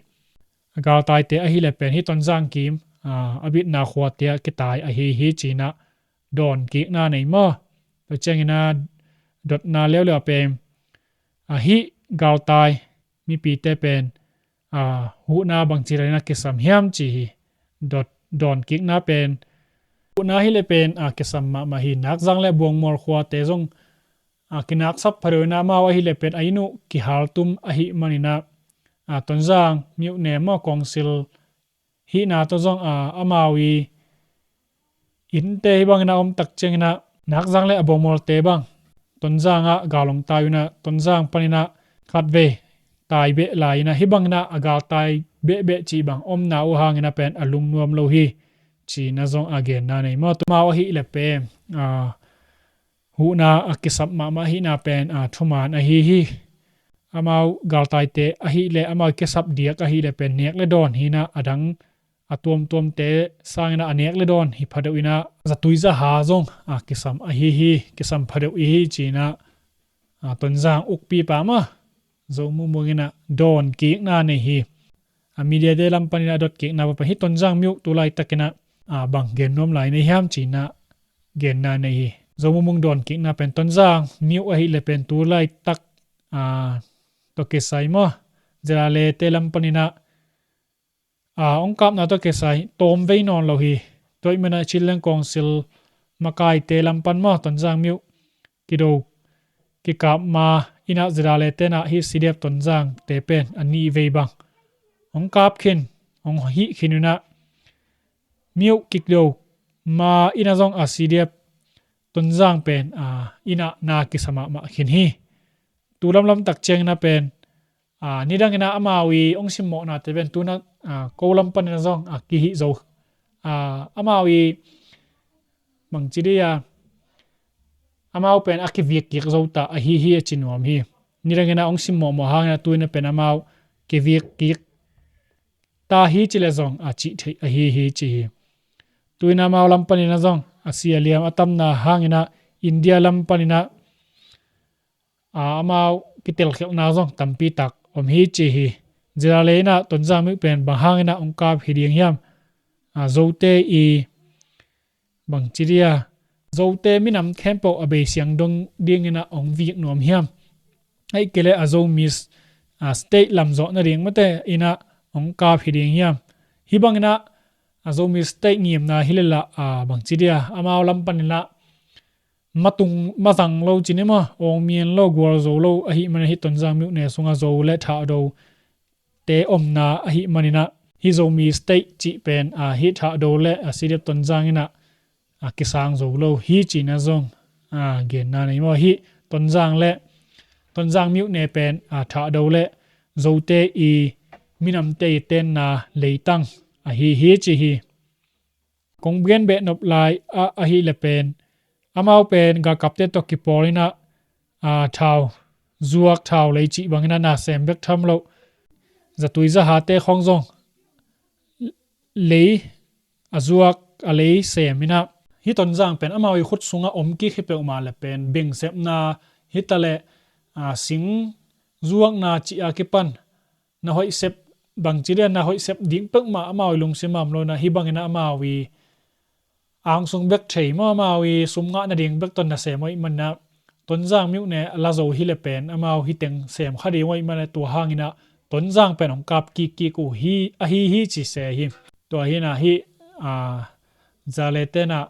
A galtaite ahih leh pen hih Tonzang kim, a, a bitna khuate ah kitai ahi hi ci in ah dawnkikna nei maw. Tua ciangin ah dotna leuleu ah pen, a, hih galtai mipite pen, a, huhna bangci danin ah kisam hiam ci hi. Dot, dawnkikna pen, huhna ahih leh pen, a, kisam mahmah hi. Nakzang le Buangmual khuate zong, a, kinaksap phadeuh in ah amau ahih leh pen a inn uh kihaltum ahih manin ah, a, Tonzang myo ne maw, council hihna tawh zong, a, amau i innte hih bangin ah om tak ciangin ah Nakzang le a Buangmualte bang Tonzang ah gal hong tai uh in ah Tonzang panin ah khat vei tai beh lai in ah hih bangin ah a galtai behbeh cih bang omna uh hangin ah pen a lungnuam lo hi ci in ah zong a genna nei maw. Tua amau ahih leh pen, a, huhna a kisap mahmah ahihna pen, a, thuman ahi hi. Amau galtaite ahih leh amau kisap diak ahih leh pen nek le dawn hi in ah a dang a tuamtuamte sangin ah a nek le dawn hi phadeuh in ah zatui zaha zong, a, kisam ahi hi, kisam phadeuh i hi ci in ah, a, Tonzang ukpipa mah Zo Mung Mung in ah dawnkikna nei hi. A, mediate lam panin ah dawnkikna papa hih Tonzang myo tu laitakin ah, a, bang gen nuam lai na hiam ci in ah genna nei hi. Zo Mung Mung dawnkikna pen Tonzang myo ahih leh pen tu laitak, a, tawh kisai maw, ZRA te lam panin ah, a, hong kapna tawh kisai tawm vei nawn lo hi. Tua ahih manin ah Chinland Council makaite lam pan maw Tonzang myo kido kikap ma in ah ZRA te in ah hih C D F Tonzangte pen a nih vei bang hong kap khin, hong hih khin uh in ah myo kido ma in ah zong a C D F Tonzang pen, a, in ah na kisa mahmah khin hi. Tu lamlam tak ciangin ah pen, a, nidangin ah amau i hong simmawhnate pen tu in ah, a, ko lam panin ah zong, a, kihih zo. A, amau i bangci dih a, amau pen a kivik kik zo ta ahi hi a ci nuam hi. Nidangin ah hong simmawhmawh hangin ah tu in ah pen amau kivik kik ta hi ci le zong a cih theih ahi hi ci hi. Tuina amau lam paninah zong a si a liam a tamna hanginah India lam paninah a amau kitelkhelhna zong tampi tak om hi ci hi. ZRA inah Tonzang miuh pen bang hanginah ong kap hi ding hiam? A Zote i bangci dia Zote minam khempeuh a beisiang dong dinginah ong vik nuam hiam? Aih kei le a Zomi state lamzawh nading mate inah ong kap hi ding hiam? Hi banginah a Zomi state ngimna hi lelah a bangci dia amau lam paninah matung mazang lo cini maw, awngmian lo, gualzo lo ahi manin hi Tonzang miuh ne sungah Zo le Thahdo te omna ahi maninah hi Zomi state cih pen a hi Thahdo le a CDF Tonzang inah a kisang zo lo hi cina zong a genna nei maw? Hi Tonzang le Tonzang miuh ne pen a Thahdo le Zote i minamte i tenna leitang ahi hi ci hi. Kong gen behnop lai ah ahi le pen amau pen galkapte tawh kipawl inah a thau zuak thau lei cih banginah na sem bek tham loh zatui zahate khawng zong lei a zuak a lei sem inah hi Tonzang pen amau i khut sungah om kik hi peuhmah le pen bengsepna hi ta le a sing zuakna cih a kipan na hoih sep bangci dia na hoih sep ding peuhmah amau i lungsim a om lo inah hi banginah amau i angsung bek thei maw, amau i sum ngah nading bek tawh na sem hoih maninah Tonzang miuh ne a la zo hi le pen amau hi teng sem kha ding hoih maninah tua hanginah Tonzang pen ong kap kikkik uh hi ahi hi ci se hi. Tua hinah hi a ZRA tenah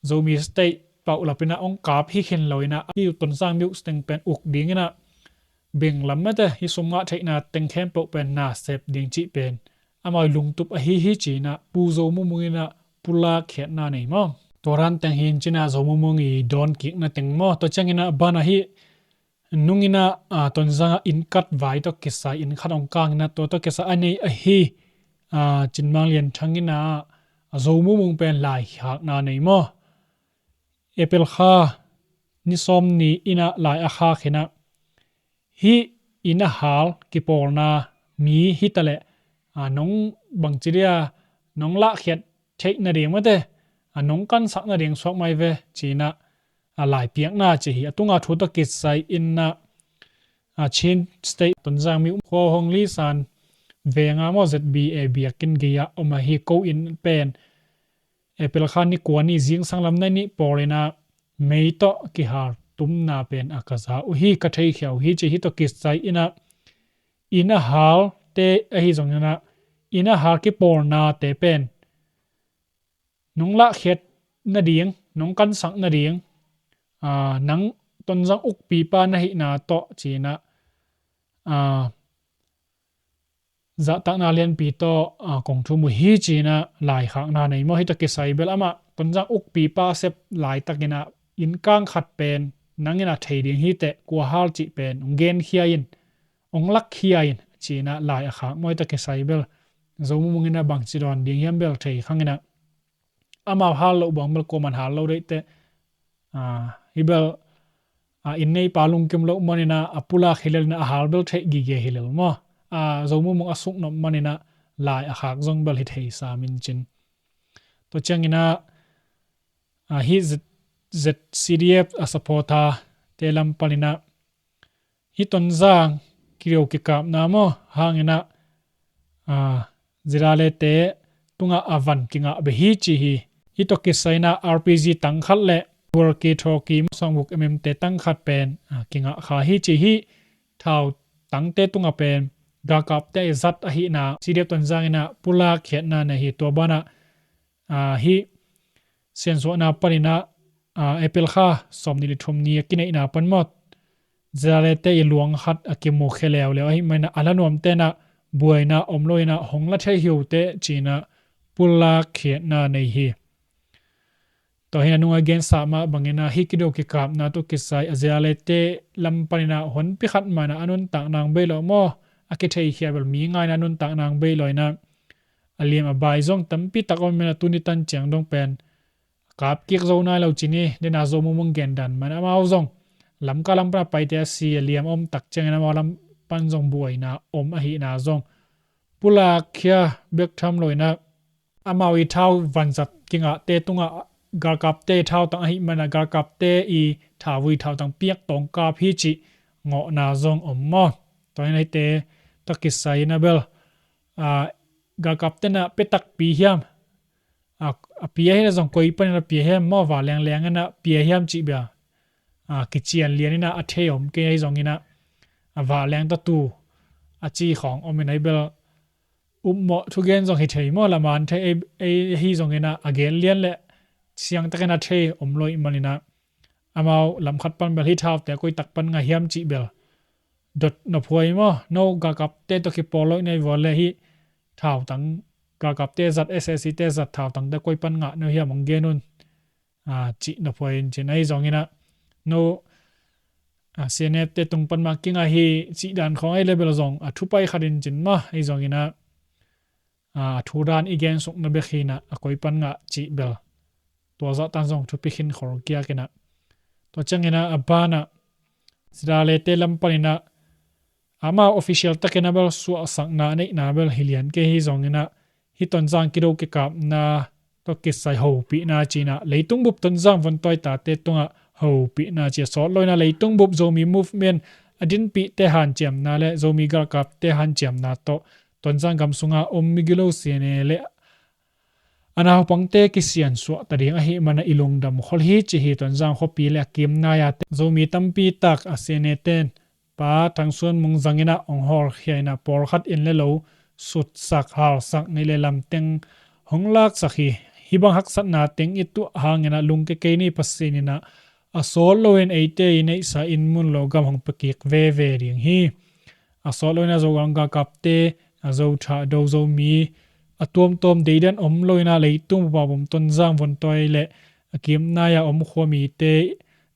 Zomi state pauh lapinah ong kap hi khin lo inah hi Tonzang miuh teng pen uk dinginah benglam mate hi sum ngah theihna teng khempeuh pen na sep ding cih pen amau i lungtup ahi hi cinah Pu Zo Mung Mung inah pulak khiatna nei maw? Tua ran teng hin cinah Zo Mung Mung i dawn kikna teng maw? Tua cianginah banah hi nunginah a Tonzang ah inn kat vai tawh kisai inn khat ong kanginah tua tawh kisai a nei ahi a Cin Mang Lian Thang inah a Zo Mung Mung pen lai khakna nei maw? April kha ni sawm ni inah lai a khak hinah hi inn a hal kipawlna mi hi ta le a nong bangci dia nong lahkhiat theih nading mate a nong kansak nading suak mai ve cinah a laipiakna ci hi. A tunga thu tawh kisai inah a Chin State Tonzang miuh khua hong lisan venga maw Z B A biakinn gei-ah om ahi ko inn pen April kha ni kua ni zingsang lam nai nih pawl inah mei tawh kihal tumna pen a ka za uh hi ka theikhia uh hi ci hi tawh kisai inah inn a halte ahi zonginah inn a hal kipawlnate pen nong lahkhiat nading nong kansak nading a nang Tonzang ukpipa na hihna tawh cinah a zahtakna lianpi tawh a kong thum uh hi cinah laikhakna nei maw? Hi tawh kisai bel amah Tonzang ukpipa sep laitakinah innkang khat pen nangin a thei ding hi teh kua hal cih pen ong genkhia in ong lakkhia in cinah lai a khak maw? Hi tawh kisai bel Zo Mung Mung inah bangci dawn ding hiam bel thei khanginah amau hal loh buang bel kuaman hal lo deih teh a hi bel a inn neipa lungkim loh maninah a pulak hi lel inah a hal bel theih gige hi lel maw? A Zo Mung Mung a suknop maninah lai a khak zong bel hi thei sam in cin. Tua cianginah a hi Z- ZCDF a supporter te lam paninah hi Tonzang kideu kikapna maw hanginah a ZRA te tungah a van kingah beh hi ci hi. Hi tawh kisai inah R P G tang khat le walkie talkie maw sawnguk M M te tang khat pen a kingah kha hi ci hi. Thau tangte tungah pen galkapte i zat ahihna CDF Tonzang inah pulak khiatna nei hi. Tua banah a hi siansuahna paninah a April kha sawm nih le thum ni a kineihna pan maw ZRA te i luang khat a kimukhia leuleu ahi maninah a la nuamte inah buaina om lo inah hong la thei hi uh teh cinah pulak khiatna nei hi. Tua hinah nunga gensa mah banginah hi kideu kikapna tawh kisai a ZRA te lam paninah honpi khat mah inah a nuntak nang bei lo maw? A kitheikhia bel mi nga inah a nuntak nang bei lo inah a liam a bai zong tampi tak om inah tuni tan ciang dong pen kap kik zo nai lo cini dena Zo Mung Mung gen dan man amau zong Lamka lam pana paite a si a liam a om tak ciangin amau lam pan zong buaina om ahihna zong pulak khia bek tham loinah amau i thau vanzat kingahte tungah galkapte i thautang ahih manah galkapte i thavui thautang piak tawngkap hi cih ngawhna zong om maw? Tua in ahite tawh kisai inah bel galkap tenah pia takpi hiam? A pia hi inah zong koi panin a pia hiam maw? Vah lengleng inah pia hiam cih bia kician lian inah a thei om kei ahi zonginah a vah leng tawh tu a ci khawng om inah i bel upmawh thugen zong hi thei maw? Laman thei ei hi zonginah a gen lian le siangtakin a thei om lo ih maninah amau lamkhat pan bel hih thaute koi tak pan ngah hiam cih bel dot na phuai maw? No galkapte tawh kipawl lo inah i vua le hih thautang galkapte zat, SAC te zat thautangte koi pan ngah no hiam hong gen un cih na phuai in cin ahi zonginah no CNF te tung pan mah kingah hi cih dan khawng ahi le bel zong a thupai khat in cin mah ahi zonginah a thu dan i gen sukna bek hinah a koi pan ngah cih bel tua zahtan zong thupi khin khol kiak inah tua cianginah a banah Zidalete lam paninah amau official takin a bel suahsakna a neihna bel hi lian kei hi zonginah hih Tonzang kido kikapna tawh kisai hopihna cinah leitung bup Tonzang vontawi tate tungah hopihna ci a sawt loinah leitung bup Zomi movement a dinpihte hanciamna le Zomi galkapte hanciamna tawh Tonzang gam sunga om migilo CNA le a naupangte kisiansuah ta ding ahih manah i lungdam khol hi ci hi. Tonzang khuapi le a kimnai-a te Zomi tampi tak a CNA ten Pa Thangsuan Mung zanginah hong hawlkhia inah pawlkhat inn le lo sutsak halsak neih le lamteng hong laksak hi. Hih bang haksatna teng i tuah hanginah lungke kei ni. Pasian inah a sawt loin eite i neihsa inn mun lo gam hong pia kik veve ding hi. A sawt loinah Zogang galkapte a Zothah Do Zomi a tuamtuam deidan om loinah leitung bupa bum Tonzang vontawi le a kimnai-a om khuamite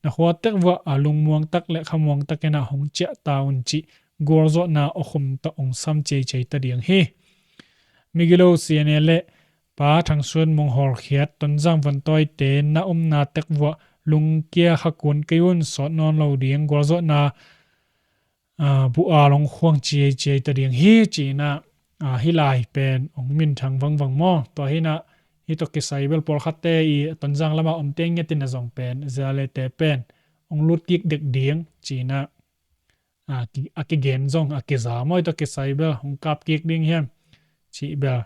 na khua tek vuah a lungmuang tak le khamuang takinah hong ciah ta un cih gualzawhna awkhum tawh hong sam ciaiciai ta ding hi. Migilo CNA le Pa Thangsuan Mung hawlkhiat Tonzang vontawite na omna tek vuah lungkia khakun kei un, sawt nawn lo ding gualzawhna bu a long khuang ciaiciai ta ding hi cinah hih lai pen hong minthang vangvang maw? Tua hinah hih tawh kisai bel pawlkhatte i Tonzang lamah omte ngetin a zong pen Zidalete pen hong lut kik dek ding cinah a kigen zong a kiza maw? Hih tawh kisai bel hong kap kik ding hiam cih bel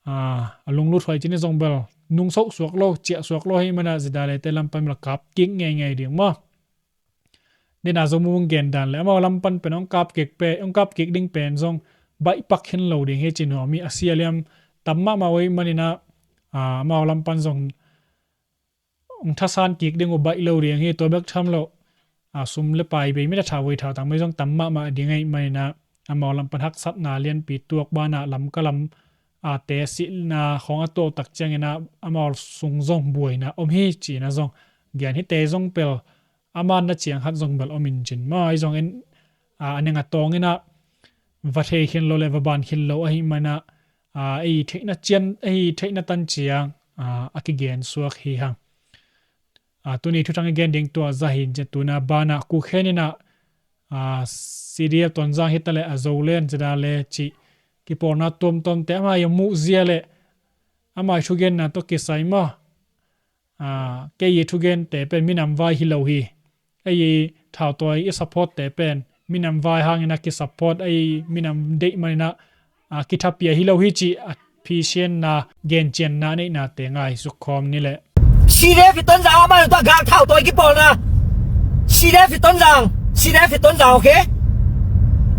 a lunglut huai cin i zong bel nungsoh suak lo, ciah suak lo ahih manah Zidalete lam pan bel kap kik ngeingei ding maw? Dena Zomi Mung gen dan le amau lam pan pen hong kap kik pe hong kap kik ding pen zong baihpak khin lo ding hi ci nuam hi. A si a liam tam mahmah uh ahih maninah amau lam pan zong hong thasan kik ding uh baih lo ding hi. Tua bek tham loh a sum le pai bei mit a thavui thautang bei zong tam mahmah ding ahih maninah amau lam pan haksatna lianpi tuak banah Lamka lam a te silhna khawng a tuah uh tak cianginah amau sung zong buaina om hi cinah zong gen hite zong pel a manna ciang khat zong bel om in cin maw? Ahi zongin a neng a tawnginah va thei khin lo le va ban khin lo ahih manah ei theihna cian ei theihna tan ciang a kigen suak hi hang. Tuni thuthang i gen ding tua za hin cian tuna banah kukhen inah CDF Tonzang hi ta le a Zoland Zidale cih kipawlna tuamtuamte amah i muh zia le amah i thugenna tawh kisai maw? Kei i thugente pen minam vai hi lo hi. Ei i thautawi i supportte pen minam vai hangin a kisupport ei minam deih maninah a kithapia hi lo hi cih a phisianna gencianna a neihnate ngai sukkhawm ni leh. CDF i Tonzang amah i tua gal thautawi kipawlna CDF i Tonzang CDF i Tonzang okay.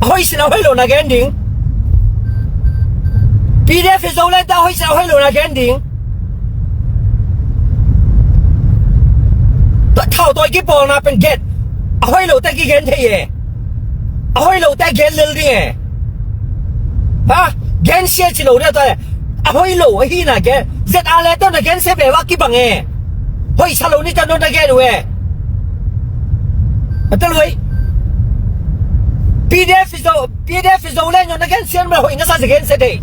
A hoih sin a hoih lo na gen ding. PDF i Zoland a hoih sin a hoih lo na gen ding. Thautawi kipawlna pen gen a hoih lote kigen thei e. A hoih lote gen lel ding e. Ha, gen sia ci lo ding a ta le a hoih lo ahina gen ZRA le tawh na gen sia ve va kibang e. Hoih sa lo ni ta no na gen uh e. A ta lui PDF i Zo PDF i Zoland na gen sia ma hoih na sa gen sia dei.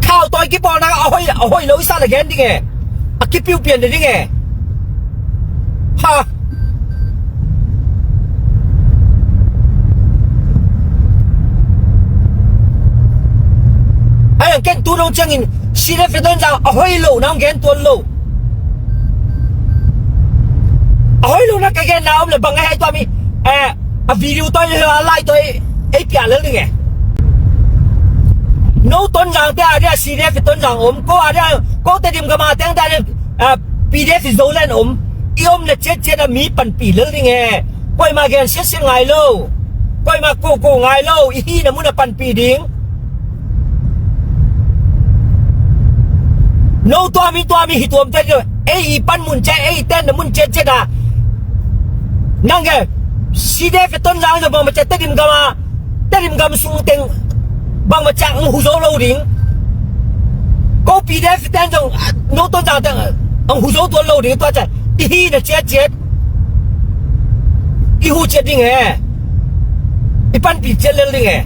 Thautawi kipawlna a hoih a hoih lo i sa le gen ding e. A kipiu pian ding e. Ha. Ken tu dong ciangin C D F Tonzang a hoih lo na hong gen tuan lo. A hoih lo na ka genna om le bang a hei tua mi, eh, a video tua i lai tua i, ei piah lel ding e. No Tonzang te a dia C D F Tonzang om, ko a dia, ko Tedim gam a teng te a dia, eh, P D F i Zoland om, i om le ciatciat a mi panpih lel ding e. Koimah gen siasia ngai lo. Koimah kohkoh ngai lo. I hihna mun a panpih ding. No tua mi tua mi hi tuam te, ei i pan mun ciat, ei i tenna mun ciatciat a. Nang e, C D F Tonzang zong bangmah ciat Tedim gam a, Tedim gam sung teng bangmah ciat ang hu zo lo ding. Ko P D F ten zong, no Tonzang teng ang hu zo tuan lo ding tua ciat. I hihna ciatciat. I hu ciat ding e. I panpih ciat lel ding e.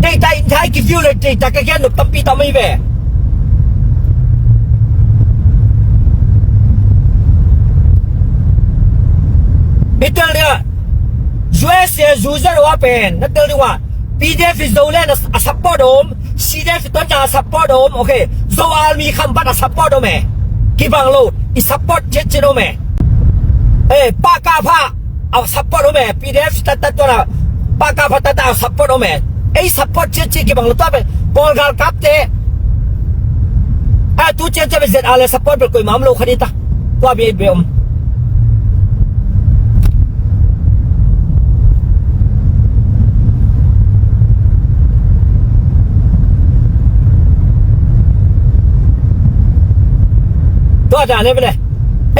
Deihtak in thai ki view le deihtak ka gen nop tampi tam ahi ve. I tel ding a, U S A zu zero a pen na tel ding a, P D F i Zoland a, a support om, C D F i Tonzang a support om, okay. Zo Army Khampat a support om e. Kibang lo, i support ciatciat om e. Eh, Pakapha a support om e, P D F taktak tua na Pakapha taktak a support om e. Ei support ciatciat kibang lo tua pen Kawl galkapte. A tu ciatciat pen Z R le support bel koimah om lo kha ding ta. Tua bia bia om. Tua dan e bele.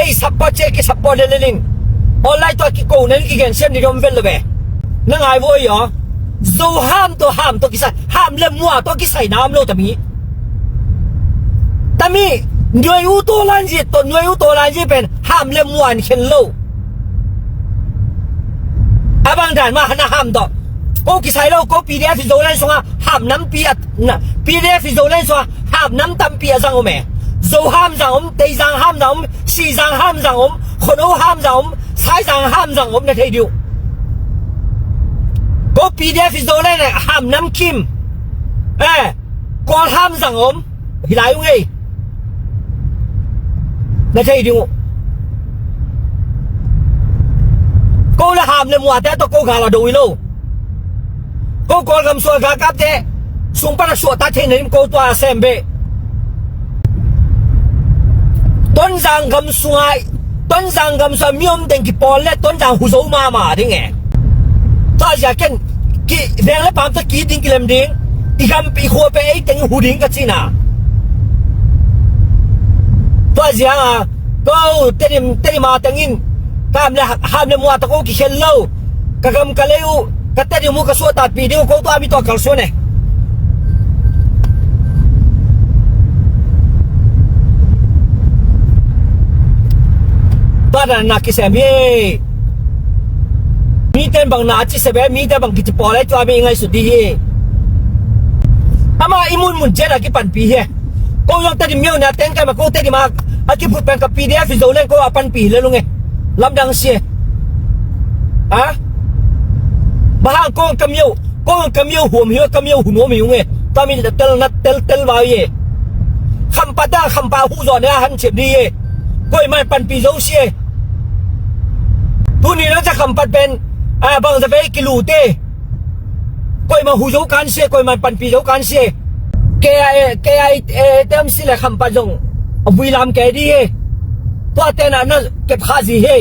Ei support ciat ki support le le ling. Online tua kiko nen kigen siam ni dom vel lo be. Na ngai voi aw. Zo ham tawh ham tawh kisai, ham le mua tawh kisai nam lo tami. Tami, nuai u tawh lanzi tawh nuai u tawh lanzi pen ham le mua in khen lo. A bang dan mah na ham tawh. Ko kisai lo, ko P D F i Zoland sungah ham nampi a, na, P D F i Zoland sungah ham nam tampi a zang om e. Zo ham zang om, Teizang ham zang om, Sihzang ham zang om, Khono ham zang om, Saizang ham zang om na thei ding uh. Ko P D F i Zoland ham nam kim. Eh, Kawl ham zang om. Hi lai ung ei. Na thei ding uh. Ko le ham le muate tawh ko gal a do hi lo. Ko Kawlgam sual galkapte sung pan a suahtak theihna in ko tua a sem beh. Tonzang gam sungah, Tonzang gam sungah mi om teng kipawl le Tonzang hu zo mahmah ding e. Tua zia ken ki veng le pam tawh ki ding kilem ding. I gam i khua pen ei teng hu ding ka cihna. Tua ziang a ko Tedim, Tedim a teng in kam le ham le mua tawh ko kikhen lo. Ka gam ka lei uh, ka Tedim uh ka suahtakpih ding uh ko tua mi tua kalsuan e. Tua dan na kisem hi. Mite bang na a ci se be, mite bang kici pawl ai tua mi ngaihsut dih hi. Ama i munmun ciat a kipanpih hi. Ko zong Tedim miau na teng kai ma ko Tedim a a kiphut pen ka P D F i Zoland ko a panpih hi le lung e. Lamdang si e. Ha? Bang hang ko ka miau, ko ka miau huam hi, ka miau hun huam hi ung e. Tua mi tel na tel tel vau hi e. Khampat a khampat hu zaw ne a hanciam dih hi e. Koimah in panpih zo si e. Tuni na ca khampat pen a bang za vei kilu te. Koimah hu zo kan si e, koimah in panpih zo kan si e. K I A, K I A te om si le khampat zong a vui lam kei dih hi. Tua te na na kep kha zi hi.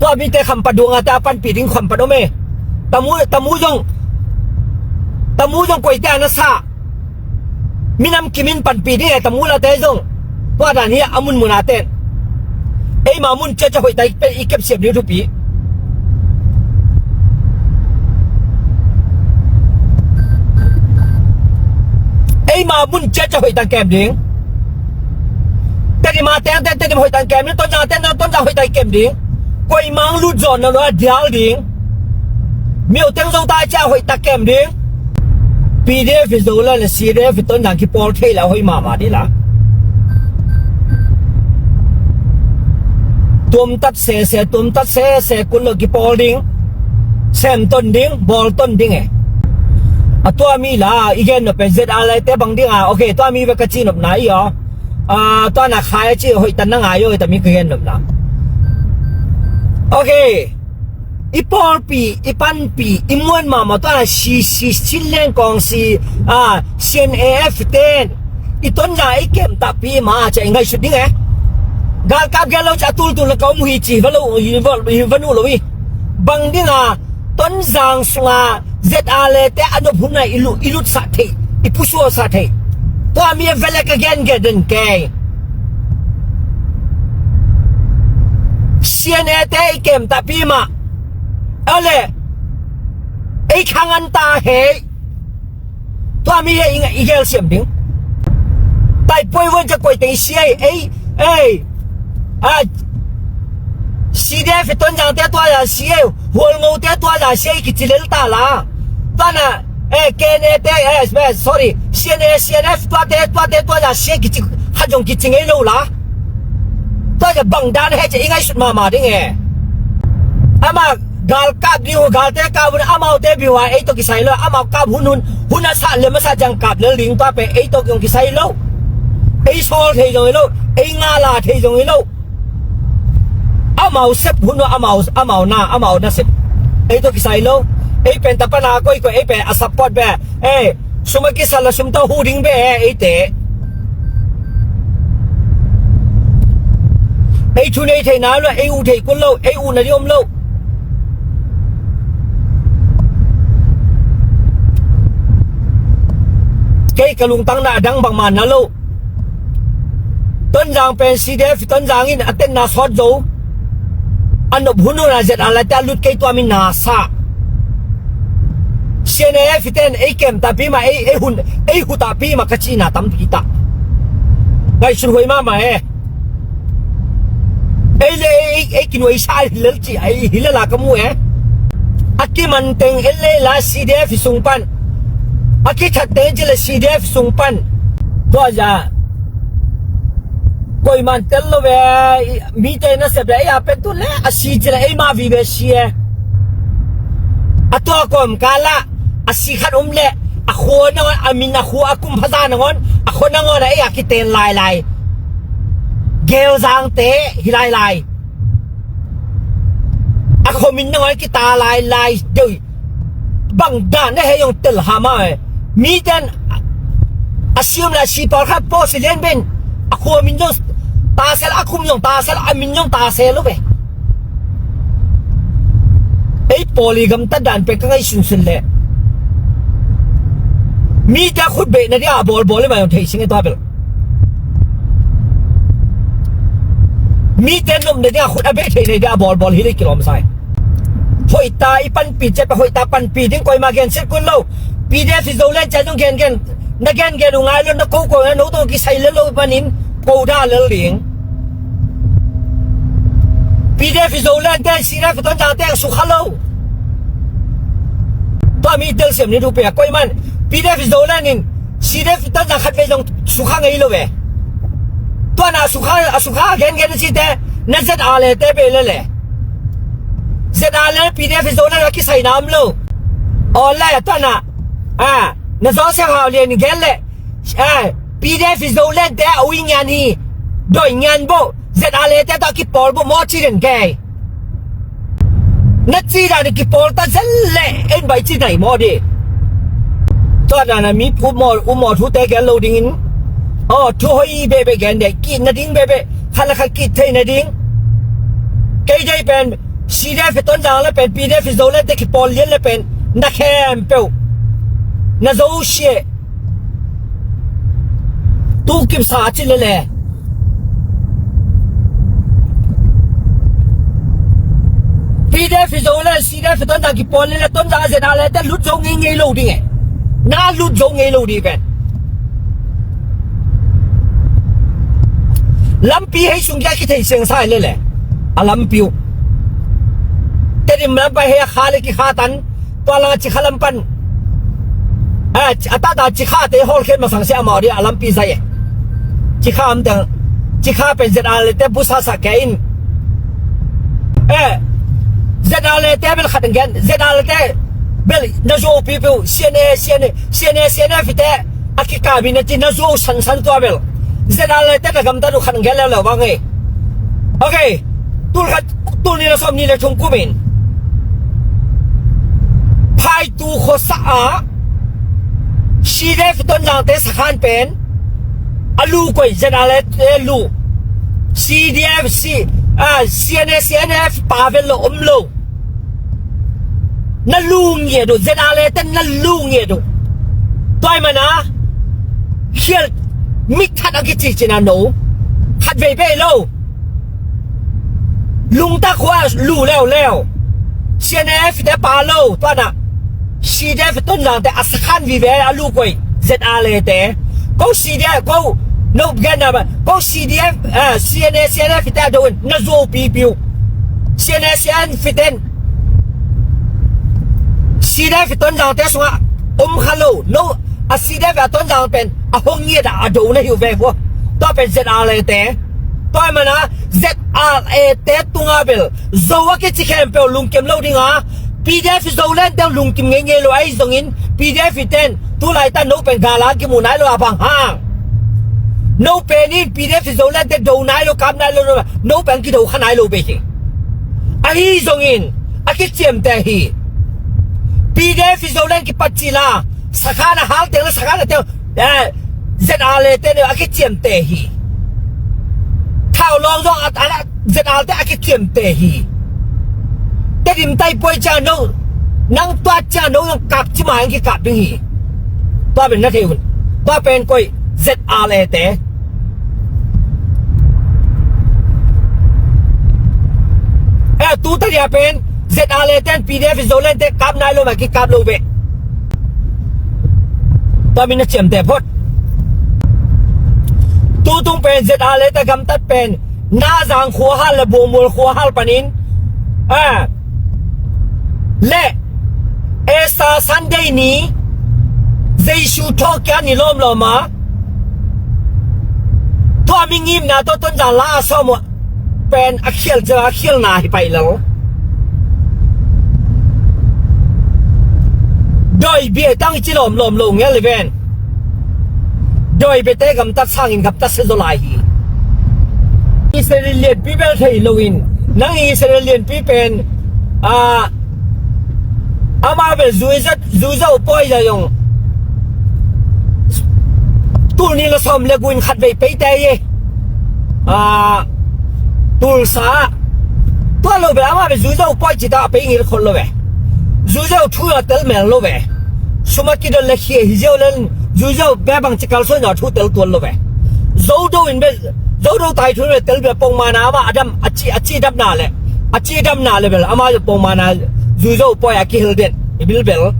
Tua mi te khampat duang a te a panpih ding khampat om e. Tamu, tamu zong, tamu zong koi te a na sa. Minam kimin panpih ding e, tamu la te zong. Tua dan hi a munmun a ten. Eima mun ciacia hoih ta i kep siam ding thupi. Eima mun ciacia hoih ta kem ding. Tedim a teng teng Tedim hoih ta kem ding. Tonzang a teng teng Tonzang hoih ta kem ding. Koimah ang lut zawn na lo a dial ding. Miau teng zo ta cia hoih ta kem ding. P D F i Zoland le C D F i Tonzang kipawl thei le a hoih mahmah dih la. Tuamtat sese, tuamtat sese kun lo kipawl ding. Sem ton ding, bawl ton ding e. A tua mi la i gen nop pen ZRA te bang ding a, ok, tua mi ve ka ci nopna i aw. A, tua na khai a ci hoih tan na ngai aw, i ta mi ka gen nopna. Ok. I pawlpi, i panpi, i muan mahmah tua na si, si, Chinland Council, a, CNAF ten i Tonzang i kem tahpi ma cia i ngaihsut ding e. Galkap gen lo cia tultul na ka om hi ci va lo, hi va, hi va nu lo i. Bang ding a Tonzang sunga ZRA te a nop hun a i lu-, i lutsah thei, i pusuahsah thei. Tua mi a velek a gen gen den kei. CNA te i kem tahpi mah. Ole, ei khangan ta hei. Tua mi a i, i gel siam ding. Tai poi won ja koi teng sia ei, ei, ei. A, CDF Tonzang te tua ja sia ei. Hualngo te tua ja sia ei kici lel ta la. Tua na, eh, KNA te, eh, sorry, CNA, CNF tua te, tua te tua ja sia ei kici, khat zong kici ngei lo la. Tua ja bang dan he ci i ngaihsut mahmah ding e. Ama galkap ding uh, galte kap hun, amaute biu a ei tawh kisai lo, amau kap hun hun, hun a sah lem a sah ciang kap lel ding tua pen ei tawh zong kisai lo. Ei sawl thei zong hi lo, ei ngala thei zong hi lo. Amau sep hun uh, amau, amau na, amau na sep. Ei tawh kisai lo. Ei pen tapa na koikoi, ei pen a support be. Ei, sum a kisal a sum tawh hu ding be, ei te. Ei thu nei thei na lo, ei uh thei kun lo, ei uh na di om lo. Kei ka lungtang na a dang bangmah na lo. Tonzang pen CDF Tonzang in a tenna sawt zo. A nop hun hun a ZRA te a lut kei tua mi na sa. CNAF ten ei kem tahpi mah, ei, ei hun, ei hu tahpi mah ka cihna tampi ta. Ngaihsun huai mahmah e. Ei le ei, ei, ei kinuai sa hi lel ci, ei hi lel a ka mu e. A kiman teng ei le la CDF sung pan. A kithat teng ci le CDF sung pan. Tua ja. Koiman tel lo ve, mite na sep le ei a pen tu le a si ci le ei ma vi ve si e. A tua kom ka la a si khat om le a khua nangon, a min a khua a kum phaza nangon, a khua nangon a ei a kiten lailai. Gelzang te hi lailai. A khua min nangon kita lailai deu. Bang dan na he yong tel ha ma e. Mi ten a sium la si pawl khat paw si lian ben. A khua min yong ta sel, a kum yong ta sel, a min yong ta sel lo ve. Ei pawl i gamtat dan pe ka ngaihsun sun le. Mi te a khut beh na dia a bawlbawl i ma yong thei sing e tua bel. Mi te nop na dia a khut a beh thei na dia a bawlbawl hi le kilawm sa e. Hoih ta i panpi ciat pa hoih ta panpi ding koima gensiat kun lo. PDF i Zoland ciat zong gengen. Na gengen uh ngai lo, na ko ko na no tawh kisai le lo panin ko da lel ding. PDF i Zoland te, CDF Tonzang te sukha lo. Tua mi telsiam ni duh pia koiman. PDF i Zoland in CDF Tonzang khat vei zong sukha ngei lo ve. Tua na sukha, a sukha gengen a si te, na ZRA le te be le le. ZRA le PDF i Zoland a kisai nam lo. Aw le, tua na, a, na Joseph Hau Lian gen le, a, PDF i Zoland te a ui ngian hi, doi ngian bo, ZRA le te tua kipawl bo maw ci den kei. Na ci dan i kipawl ta zel le, en bai ci nai maw di. Tua dan a mi pu maw, u maw thu te gen lo dingin. Aw, thu hoi bebe gen de, kit na ding bebe, khat le khat kit thei na ding. Kei dei pen, CDF i Tonzang le pen, PDF i Zoland te kipawl lian le pen, na khempeuh. Na zo sia. Tu kipsa ci le le. PDF i Zoland, CDF i Tonzang kipawl lian le Tonzang a ZRA le te lut zo ngei ngei lo ding e. Na lut zo ngei lo ding pen. Lampi hei sung kia kithei siang sa le le. A lampi uh. Tedim lampai hei a kha le kikha tan. Tua langa Cikha lam pan. A, a tata Cikha te hawlkhiat masang sia amau dia a lampi zai e. Cikha am teng. Cikha pen ZRA le te busa sa ke in. E, ZRA le te bel khat gen. ZRA le te Bel na zuau pipiu, C N A, C N A, C N A, C N F te a kikap in a ci na zuau sansan tua bel. ZRA te na gamtat uh khat gen leuleu bang ei. Ok. Tul khat, tul nih le sawm nih le thum kum in Phaitu khuasa ah CDF Tonzang te sakhan pen a lu koi ZRA te lu. CDF, C, ah, C N A, C N F pa vel lo om lo. Na lu ngiat uh, ZRA te na lu ngiat uh. Tua ahih manin khial mitthat a kici cih na no khat vei bei lo. Lungta khua lu leuleu. C N F te pa lo, tua na CDF Tonzang te a sakhan vive a lu koi ZRA te. Ko CDF, ko no gen na ba, ko CDF, ah, C N A, C N F te a do in na zuau pipiu. C N A, C N F te CDF Tonzang te sungah om kha lo, no, a CDF a Tonzang pen a hong ngiat a do na hi uh ve khua. Tua pen ZRA te. Tua ahih manin ZRA te tungah bel Zo a kici khempeuh lungkim lo ding a, PDF Zoland te lungkim ngeingei lo ahi zongin, PDF ten tulaitak no pen gala kimu nai lo a bang hang. No pen in PDF Zoland te do nai lo, kap nai lo, no pen kido kha nai lo bei hi. Ahi zongin a kiciamteh hi. PDF Zoland kipat cila sakhan a hal teng le sakhan a teng, eh, ZRA te ne a kiciamteh hi. Thau lawng zong a, a, ZRA te a kiciamteh hi. Tedim tai puai cia no, nang tua cia no zong kap ci ma ang kikap ding hi. Tua pen na thei un. Tua pen koi ZRA te. Eh, tu ta dia pen ZRA ten PDF Zoland te kap nai lo ma kikap lo ve. Tua min na ciamteh phot. Tutung pen ZRA te gamtat pen Nazang khuahal le Buangmual khuahal panin, ah, le Easter Sunday ni Jesu thawhkik ni lawmlawm a tua mi ngimna tawh Tonzang la a sawm uh pen a khial cia a khialna hi pai lo. Dawi bia tang i ci lawmlawm lo ngel i ven. Dawi biate gamtat sangin gamtat sia zaw lai hi. Israel lianpi bel thei loin nang Israel lianpi pen, ah, amah bel zui zat, zui zo pawi zai zong tul nih le sawm le guk in khat vei pei te hi. Ah, Tulsa. Tua lo bel amah bel zui zo pawi ci ta a pei ngil khol lo ve. Zui zo thu a tel mel lo ve. Sum a kidon le khia hi zeu le zui zo bia bang ci kalsuan a thu tel tuan lo ve. Zo do in bel, zo do tai thu in bel tel bel pongmana amah a dam a ci, a ci damna le, a ci damna le bel amah pongmana zui zo pawi a kihel den i bil bel.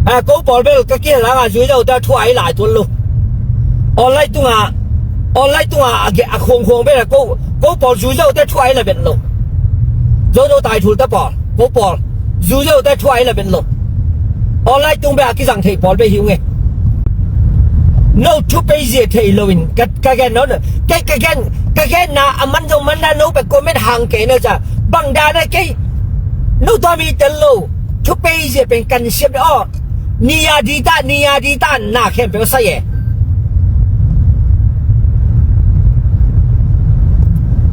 A, ko pawl bel ka kihel hanga zui zo ta thu a i lai tuan lo. Online tunga, online tunga a ge, a khuang khuang bel ko, ko pawl zui zo ta thu a i la bet lo. Zo zo tai thul ta pawl, ko pawl zui zo ta thu a i la bet lo. Online tung bel a kizang thei pawl bel hi uh nge. No thu pei zia thei loin ka, ka gen no, ka, ka gen, ka gen na a man zo man na no pe comment hang kei no ca. Bang dan a kei no tua mi tel lo. Thu pei zia pen kan siam de aw. Nia di ta, nia di ta na khempeuh sa ye.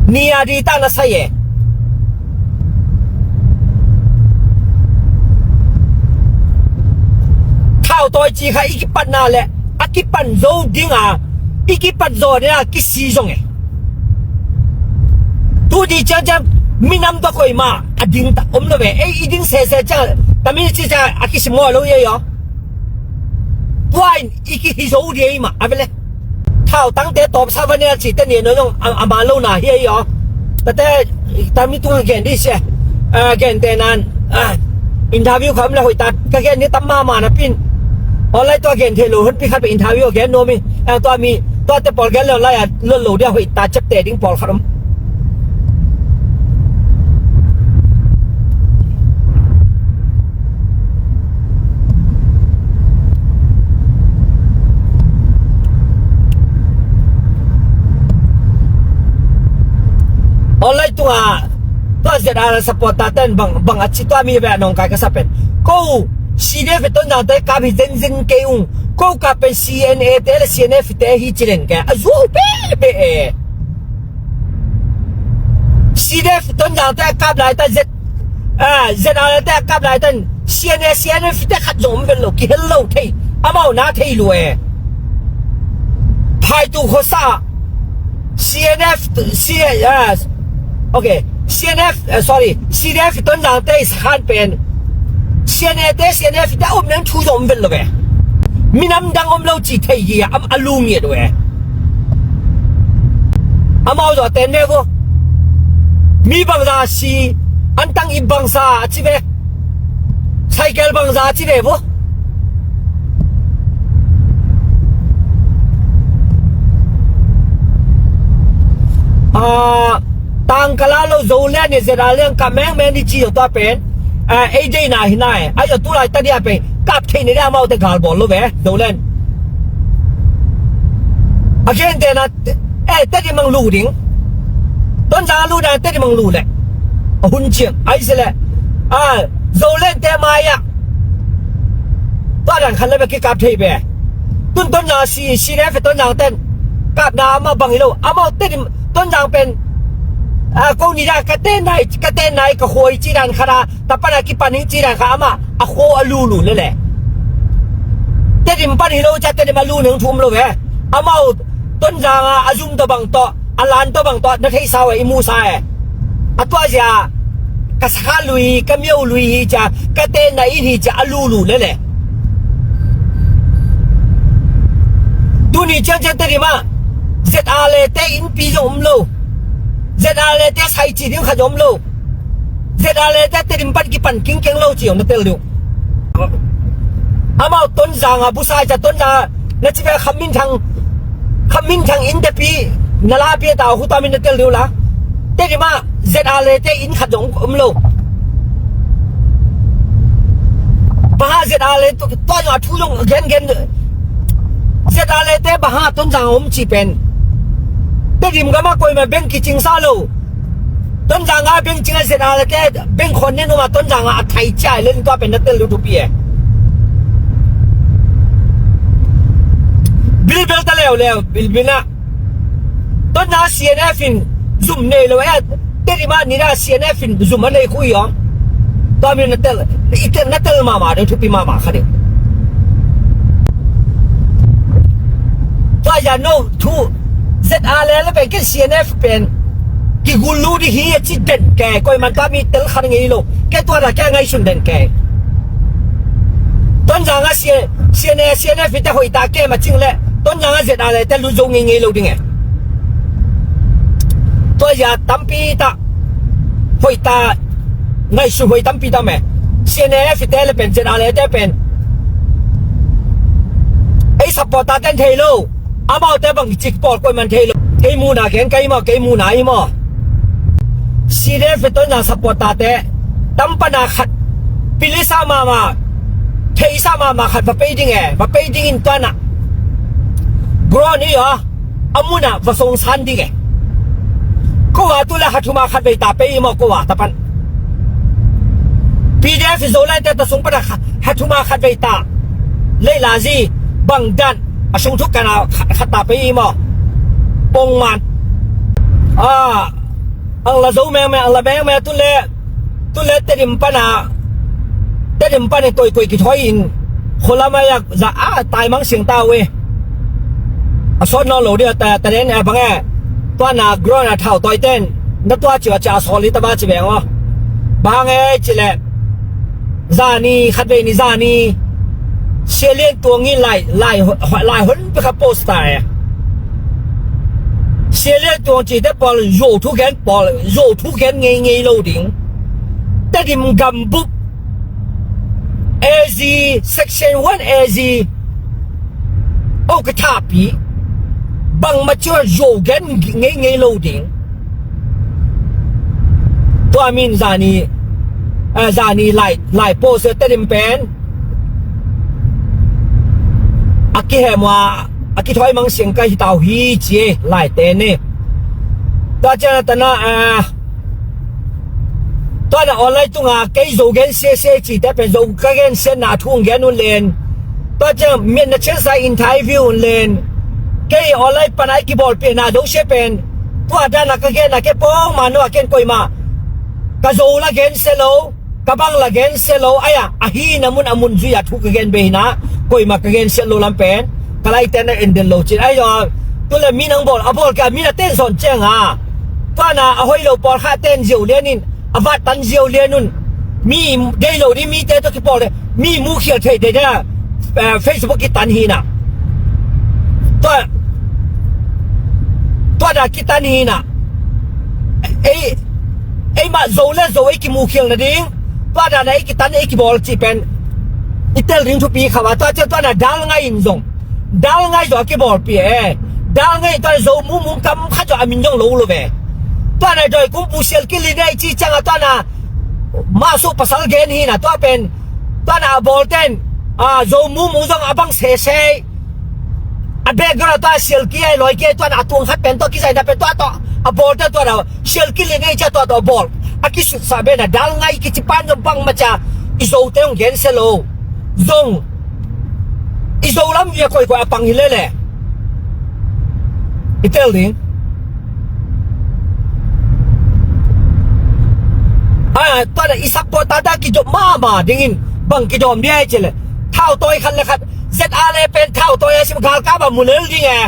Nia di ta na sa ye. Thau tawi ci kha i kipatna le a kipan zo dinga i kipat zaw dinga kisi zong e. Tu di ciangciang minam tua koima a ding ta om lo ve. Ei i ding sese ciang tami ci ciang a kisim ngaw lo ye yaw. Tua in i kihi zo di ei ma a vele. Thau tangte tawpsa va nia cihte nia no zong a, a man lo na hi ei aw. Tate tami tunga gen di sia. A, gente nan, a, interview kham la hoih ta ka gen ni tam mama na pin. Online tua gen thei lo hun pi khat pe interview gen no mi. A, tua mi, tua te pawl gen lo lai a, lo lo dia hoih ta cep te ding pawl khat om. Online tunga tua zet a supporter ten bang, bang a ci tua mi ve a nong kai ka sa pen. Ko CDF Tonzang te kap hi zenzen kei ung. Ko kap pen CNA te le CNF te hi ci den kei a, zuau pehpeh e. CDF Tonzang te kap lai ta Z, ah, ZRA te kap lai tan CNA CNF te khat zong om ven lo, kihel lo thei. Amau na thei lua e. Phaitu khosa CNF, C, ah, okay, CNF, eh, sorry, CDF Tonzang te i sakhan pen CNA te CNF te om nang thu zong om ven lo ve. Minam dang om lo ci thei hi a, am a lu ngiat ve. Amau zaw ten ve vo. Mi bangza si, antang i bangza a ci ve. Cycle bangza a ci ve vo. Ah, tangkala lo Zoland ni zeta liang ka mengmeng ni ci tua pen. Ah, ei deina hi nai. Ai, tu lai ta dia pen kap thei ni dia mau te gal bol lo ve Zoland. A gen te na, eh, Tedim mang lu ding. Tonzang a lu dan Tedim mang lu le. A hun ciang ai se le. Ah, Zoland te mai a. Tua dan khan le be kikap thei be. Tun Tonzang si, si ne fe Tonzang ten. Kap na ama bang hi lo. Ama Tedim Tonzang pen. Ah, ko ni da ka ten nai, ka ten nai ka hoi ci dan kha da. Ta pan a kipan hing ci dan kha ama a kho a lu lu le le. Tedim pan hi lo ca Tedim a lu nang thum lo ve. Amau Tonzang a a zum to bang to a lan to bang to na thei sa ve i mu sa e. A tua zia ka sakha lui ka miau lui hi ca ka ten na in hi ca a lu lu le le. Tuni ciang ciang Tedim a ZRA le te in pi zong um lo. ZRA le te sai ci ding kha zong um lo. ZRA le te Tedim pan kipan kingkeng lo ci ong na tel diu. Amau Tonzang a busai ca Tonzang a na ci ve Kham Min Thang, Kham Min Thang in te pi na la pi ta hu ta min na tel diu la. Tedim a ZRA le te in khat zong um lo. Baha ZRA le tua zong a thu zong gen gen. ZRA le te baha Tonzang a um ci pen. Tedim gam a koima beng kicing sa lo. Tonzang a beng cing a ZRA le te beng khon nen uma Tonzang a a thai cia len tua pen na tel lu thupi e. Bilbel ta leuleu bilbil na. Tonzang a CNF in zum nei lo e. Tedim a ni da CNF in zum a nei khui ong. Tua mi na tel i tel na tel mama de thupi mama kha de. Tua ya no thu ZRA le le pen ke CNF pen kigul lu di hi a ci den ke koi man tua mi tel khan ngei lo ke tua da ke ngai sun den ke. Tonzang a CNA CNF te hoi ta ke ma cing le Tonzang a ZRA le te lu zo ngei ngei lo ding e. Tua ya tampi ta hoi ta ngai sun hoi tampi ta me. CNF te le pen ZRA le te pen ei support ta ten thei lo. Amau te bang cik pawl koi man thei lo. Kei muna gen kei maw kei muna i maw. CDF Tonzang support ta te tam pana khat pili sa mama thei sa mama khat va pei ding e va pei ding in tuana. Bro ni yo. A muna va song san ding e. Ko wa tu le hathuma khat vei ta pei i maw ko wa ta pan. PDF Zoland te ta sung pana hathuma khat vei ta. Leila zi bang dan a sung thuk kana khat ta pei i maw. Pongman. Ah, ang la zo meng meng ang la meng meng tu le tu le Tedim pana Tedim pana koi koi kithoi in. Kholama yak za a tai mang siang ta we. A sawt nawn lo dia ta ta den a bang e. Tua na ground a thau toi ten na tua cia cia sawl hi ta ba ci beng aw. Bang e ci le zani khat vei ni zani. Sia Lian Tuang in lai lai lai hon pe kha post ta e. Sia Lian Tuang ci te pawl zo thu gen pawl zo thu gen ngei ngei lo ding. Tedim gam bup AZ section one AZ. O ka thapi bang ma cia zo gen ngei ngei lo ding. Tua min zani, eh, zani lai lai post Tedim pen a kihem ua a kithoi mang siang ka hi tau hi ci lai te ne. Tua cian a tana, eh, Tua na online tunga kei Zo gen siasia cite pen Zo ka gen siatna thu hong gen un len. Tua ciang mitna ciansa interview un len. Kei online pana i kibawlpiana Zo sia pen tua dana ka genna ke pawng mano a ken koima ka Zo la gen sia lo, ka bang la gen sia lo, aya a hina mun a mun zui a thu ka gen be hina, koima ka gen sia lo lam pen ka laite na en den lo cin ai zong. Tule mi nang bawl a bawl ka mi na ten zon cianga tuana a hoi lo pawlkha ten ziau lianin a vat tan ziau lianun mi dei lo di mite to kipawl le mi mu khial thei dei dei a, eh, Facebook kitan hina. Tua tua da kitan hina. Ei ei mah Zo le Zo ei kimu khial na ding. Tua da na ei kitan ei kibawl ci pen i tel ding thupi khawa tua cia tua na dal ngai in zong dal ngai zong a kibawlpi e. Dal ngai tua Zo mumung kam khat zong a min zong lo lo ve. Tua na doi kumpu sial kili nei ci cianga tua na mah suk pasal gen hina tua pen tua na a bawl ten a Zo mumung zong a bang sesei a background tua sial ki ai loi ki ai tua na a tuang khat pen tua kizai na pen tua tua a bawl ten tua na sial kili nei cia tua tua bawl a kisutsa be na dal ngai kici pan zong bang macia i Zo te hong gen se lo. Zong i Zo lam via koikoi a pang hi lele i tel ding. A tua na i sak pawh tata kidop mama dingin bang kidawm dia i cile thau tawi khat le khat zet a le pen thau tawi a sim galkap a mu lel ding e.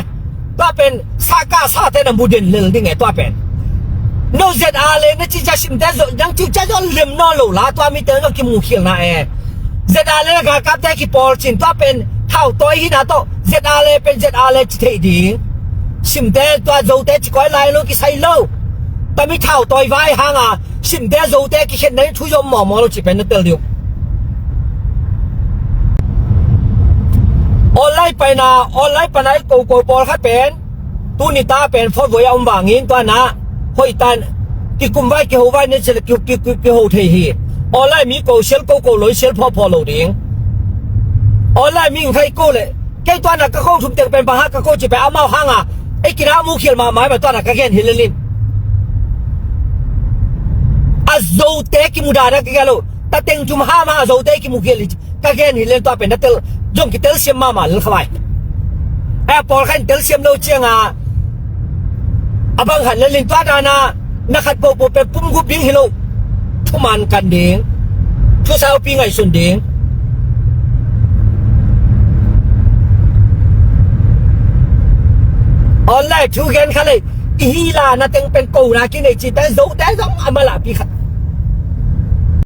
Tua pen saka sate na mu den lel ding e tua pen. No zet a le na cicia simte zo nang cicia zo lem naw lo la tua mite zo kimu khial na e. Zet a le galkapte kipawl cin tua pen thau tawi hina tawh zet a le pen zet a le ci thei ding. Simte tua Zote ci koi lai lo kisai lo. Tami thau tawi vai hanga simte Zote kikhen na thu zom mawmaw lo ci pen na tel diu. Online paina online pana i koko pawlkhat pen tuni ta pen phawt voi a om vangin tua na hoih tan kikum vai kiho vai ne cil kiho thei hi. Online mi ko sial koko lo sial phawphawh lo ding. Online mi khai ko le kei tua na ka ko thum teng pen bang ha ka ko ci pen amau hanga ei kina mu khial mahmah ma tua na ka gen hi lelin. A Zote kimuda na ka gen lo ta teng thum ha ma a Zote kimu khial hi. Ka gen hi lel tua pen na tel zong kitel siam mama lel khavai. A pawlkha in tel siam lo cianga a bang khat lelin tua dana na khat pohpoh pen pum gup ding hi lo. Thuman kan ding thusaupi ngaihsun ding. Online thu gen kha lei i hi la na teng pen kona kinei ci ta Zote zong a malahpi khat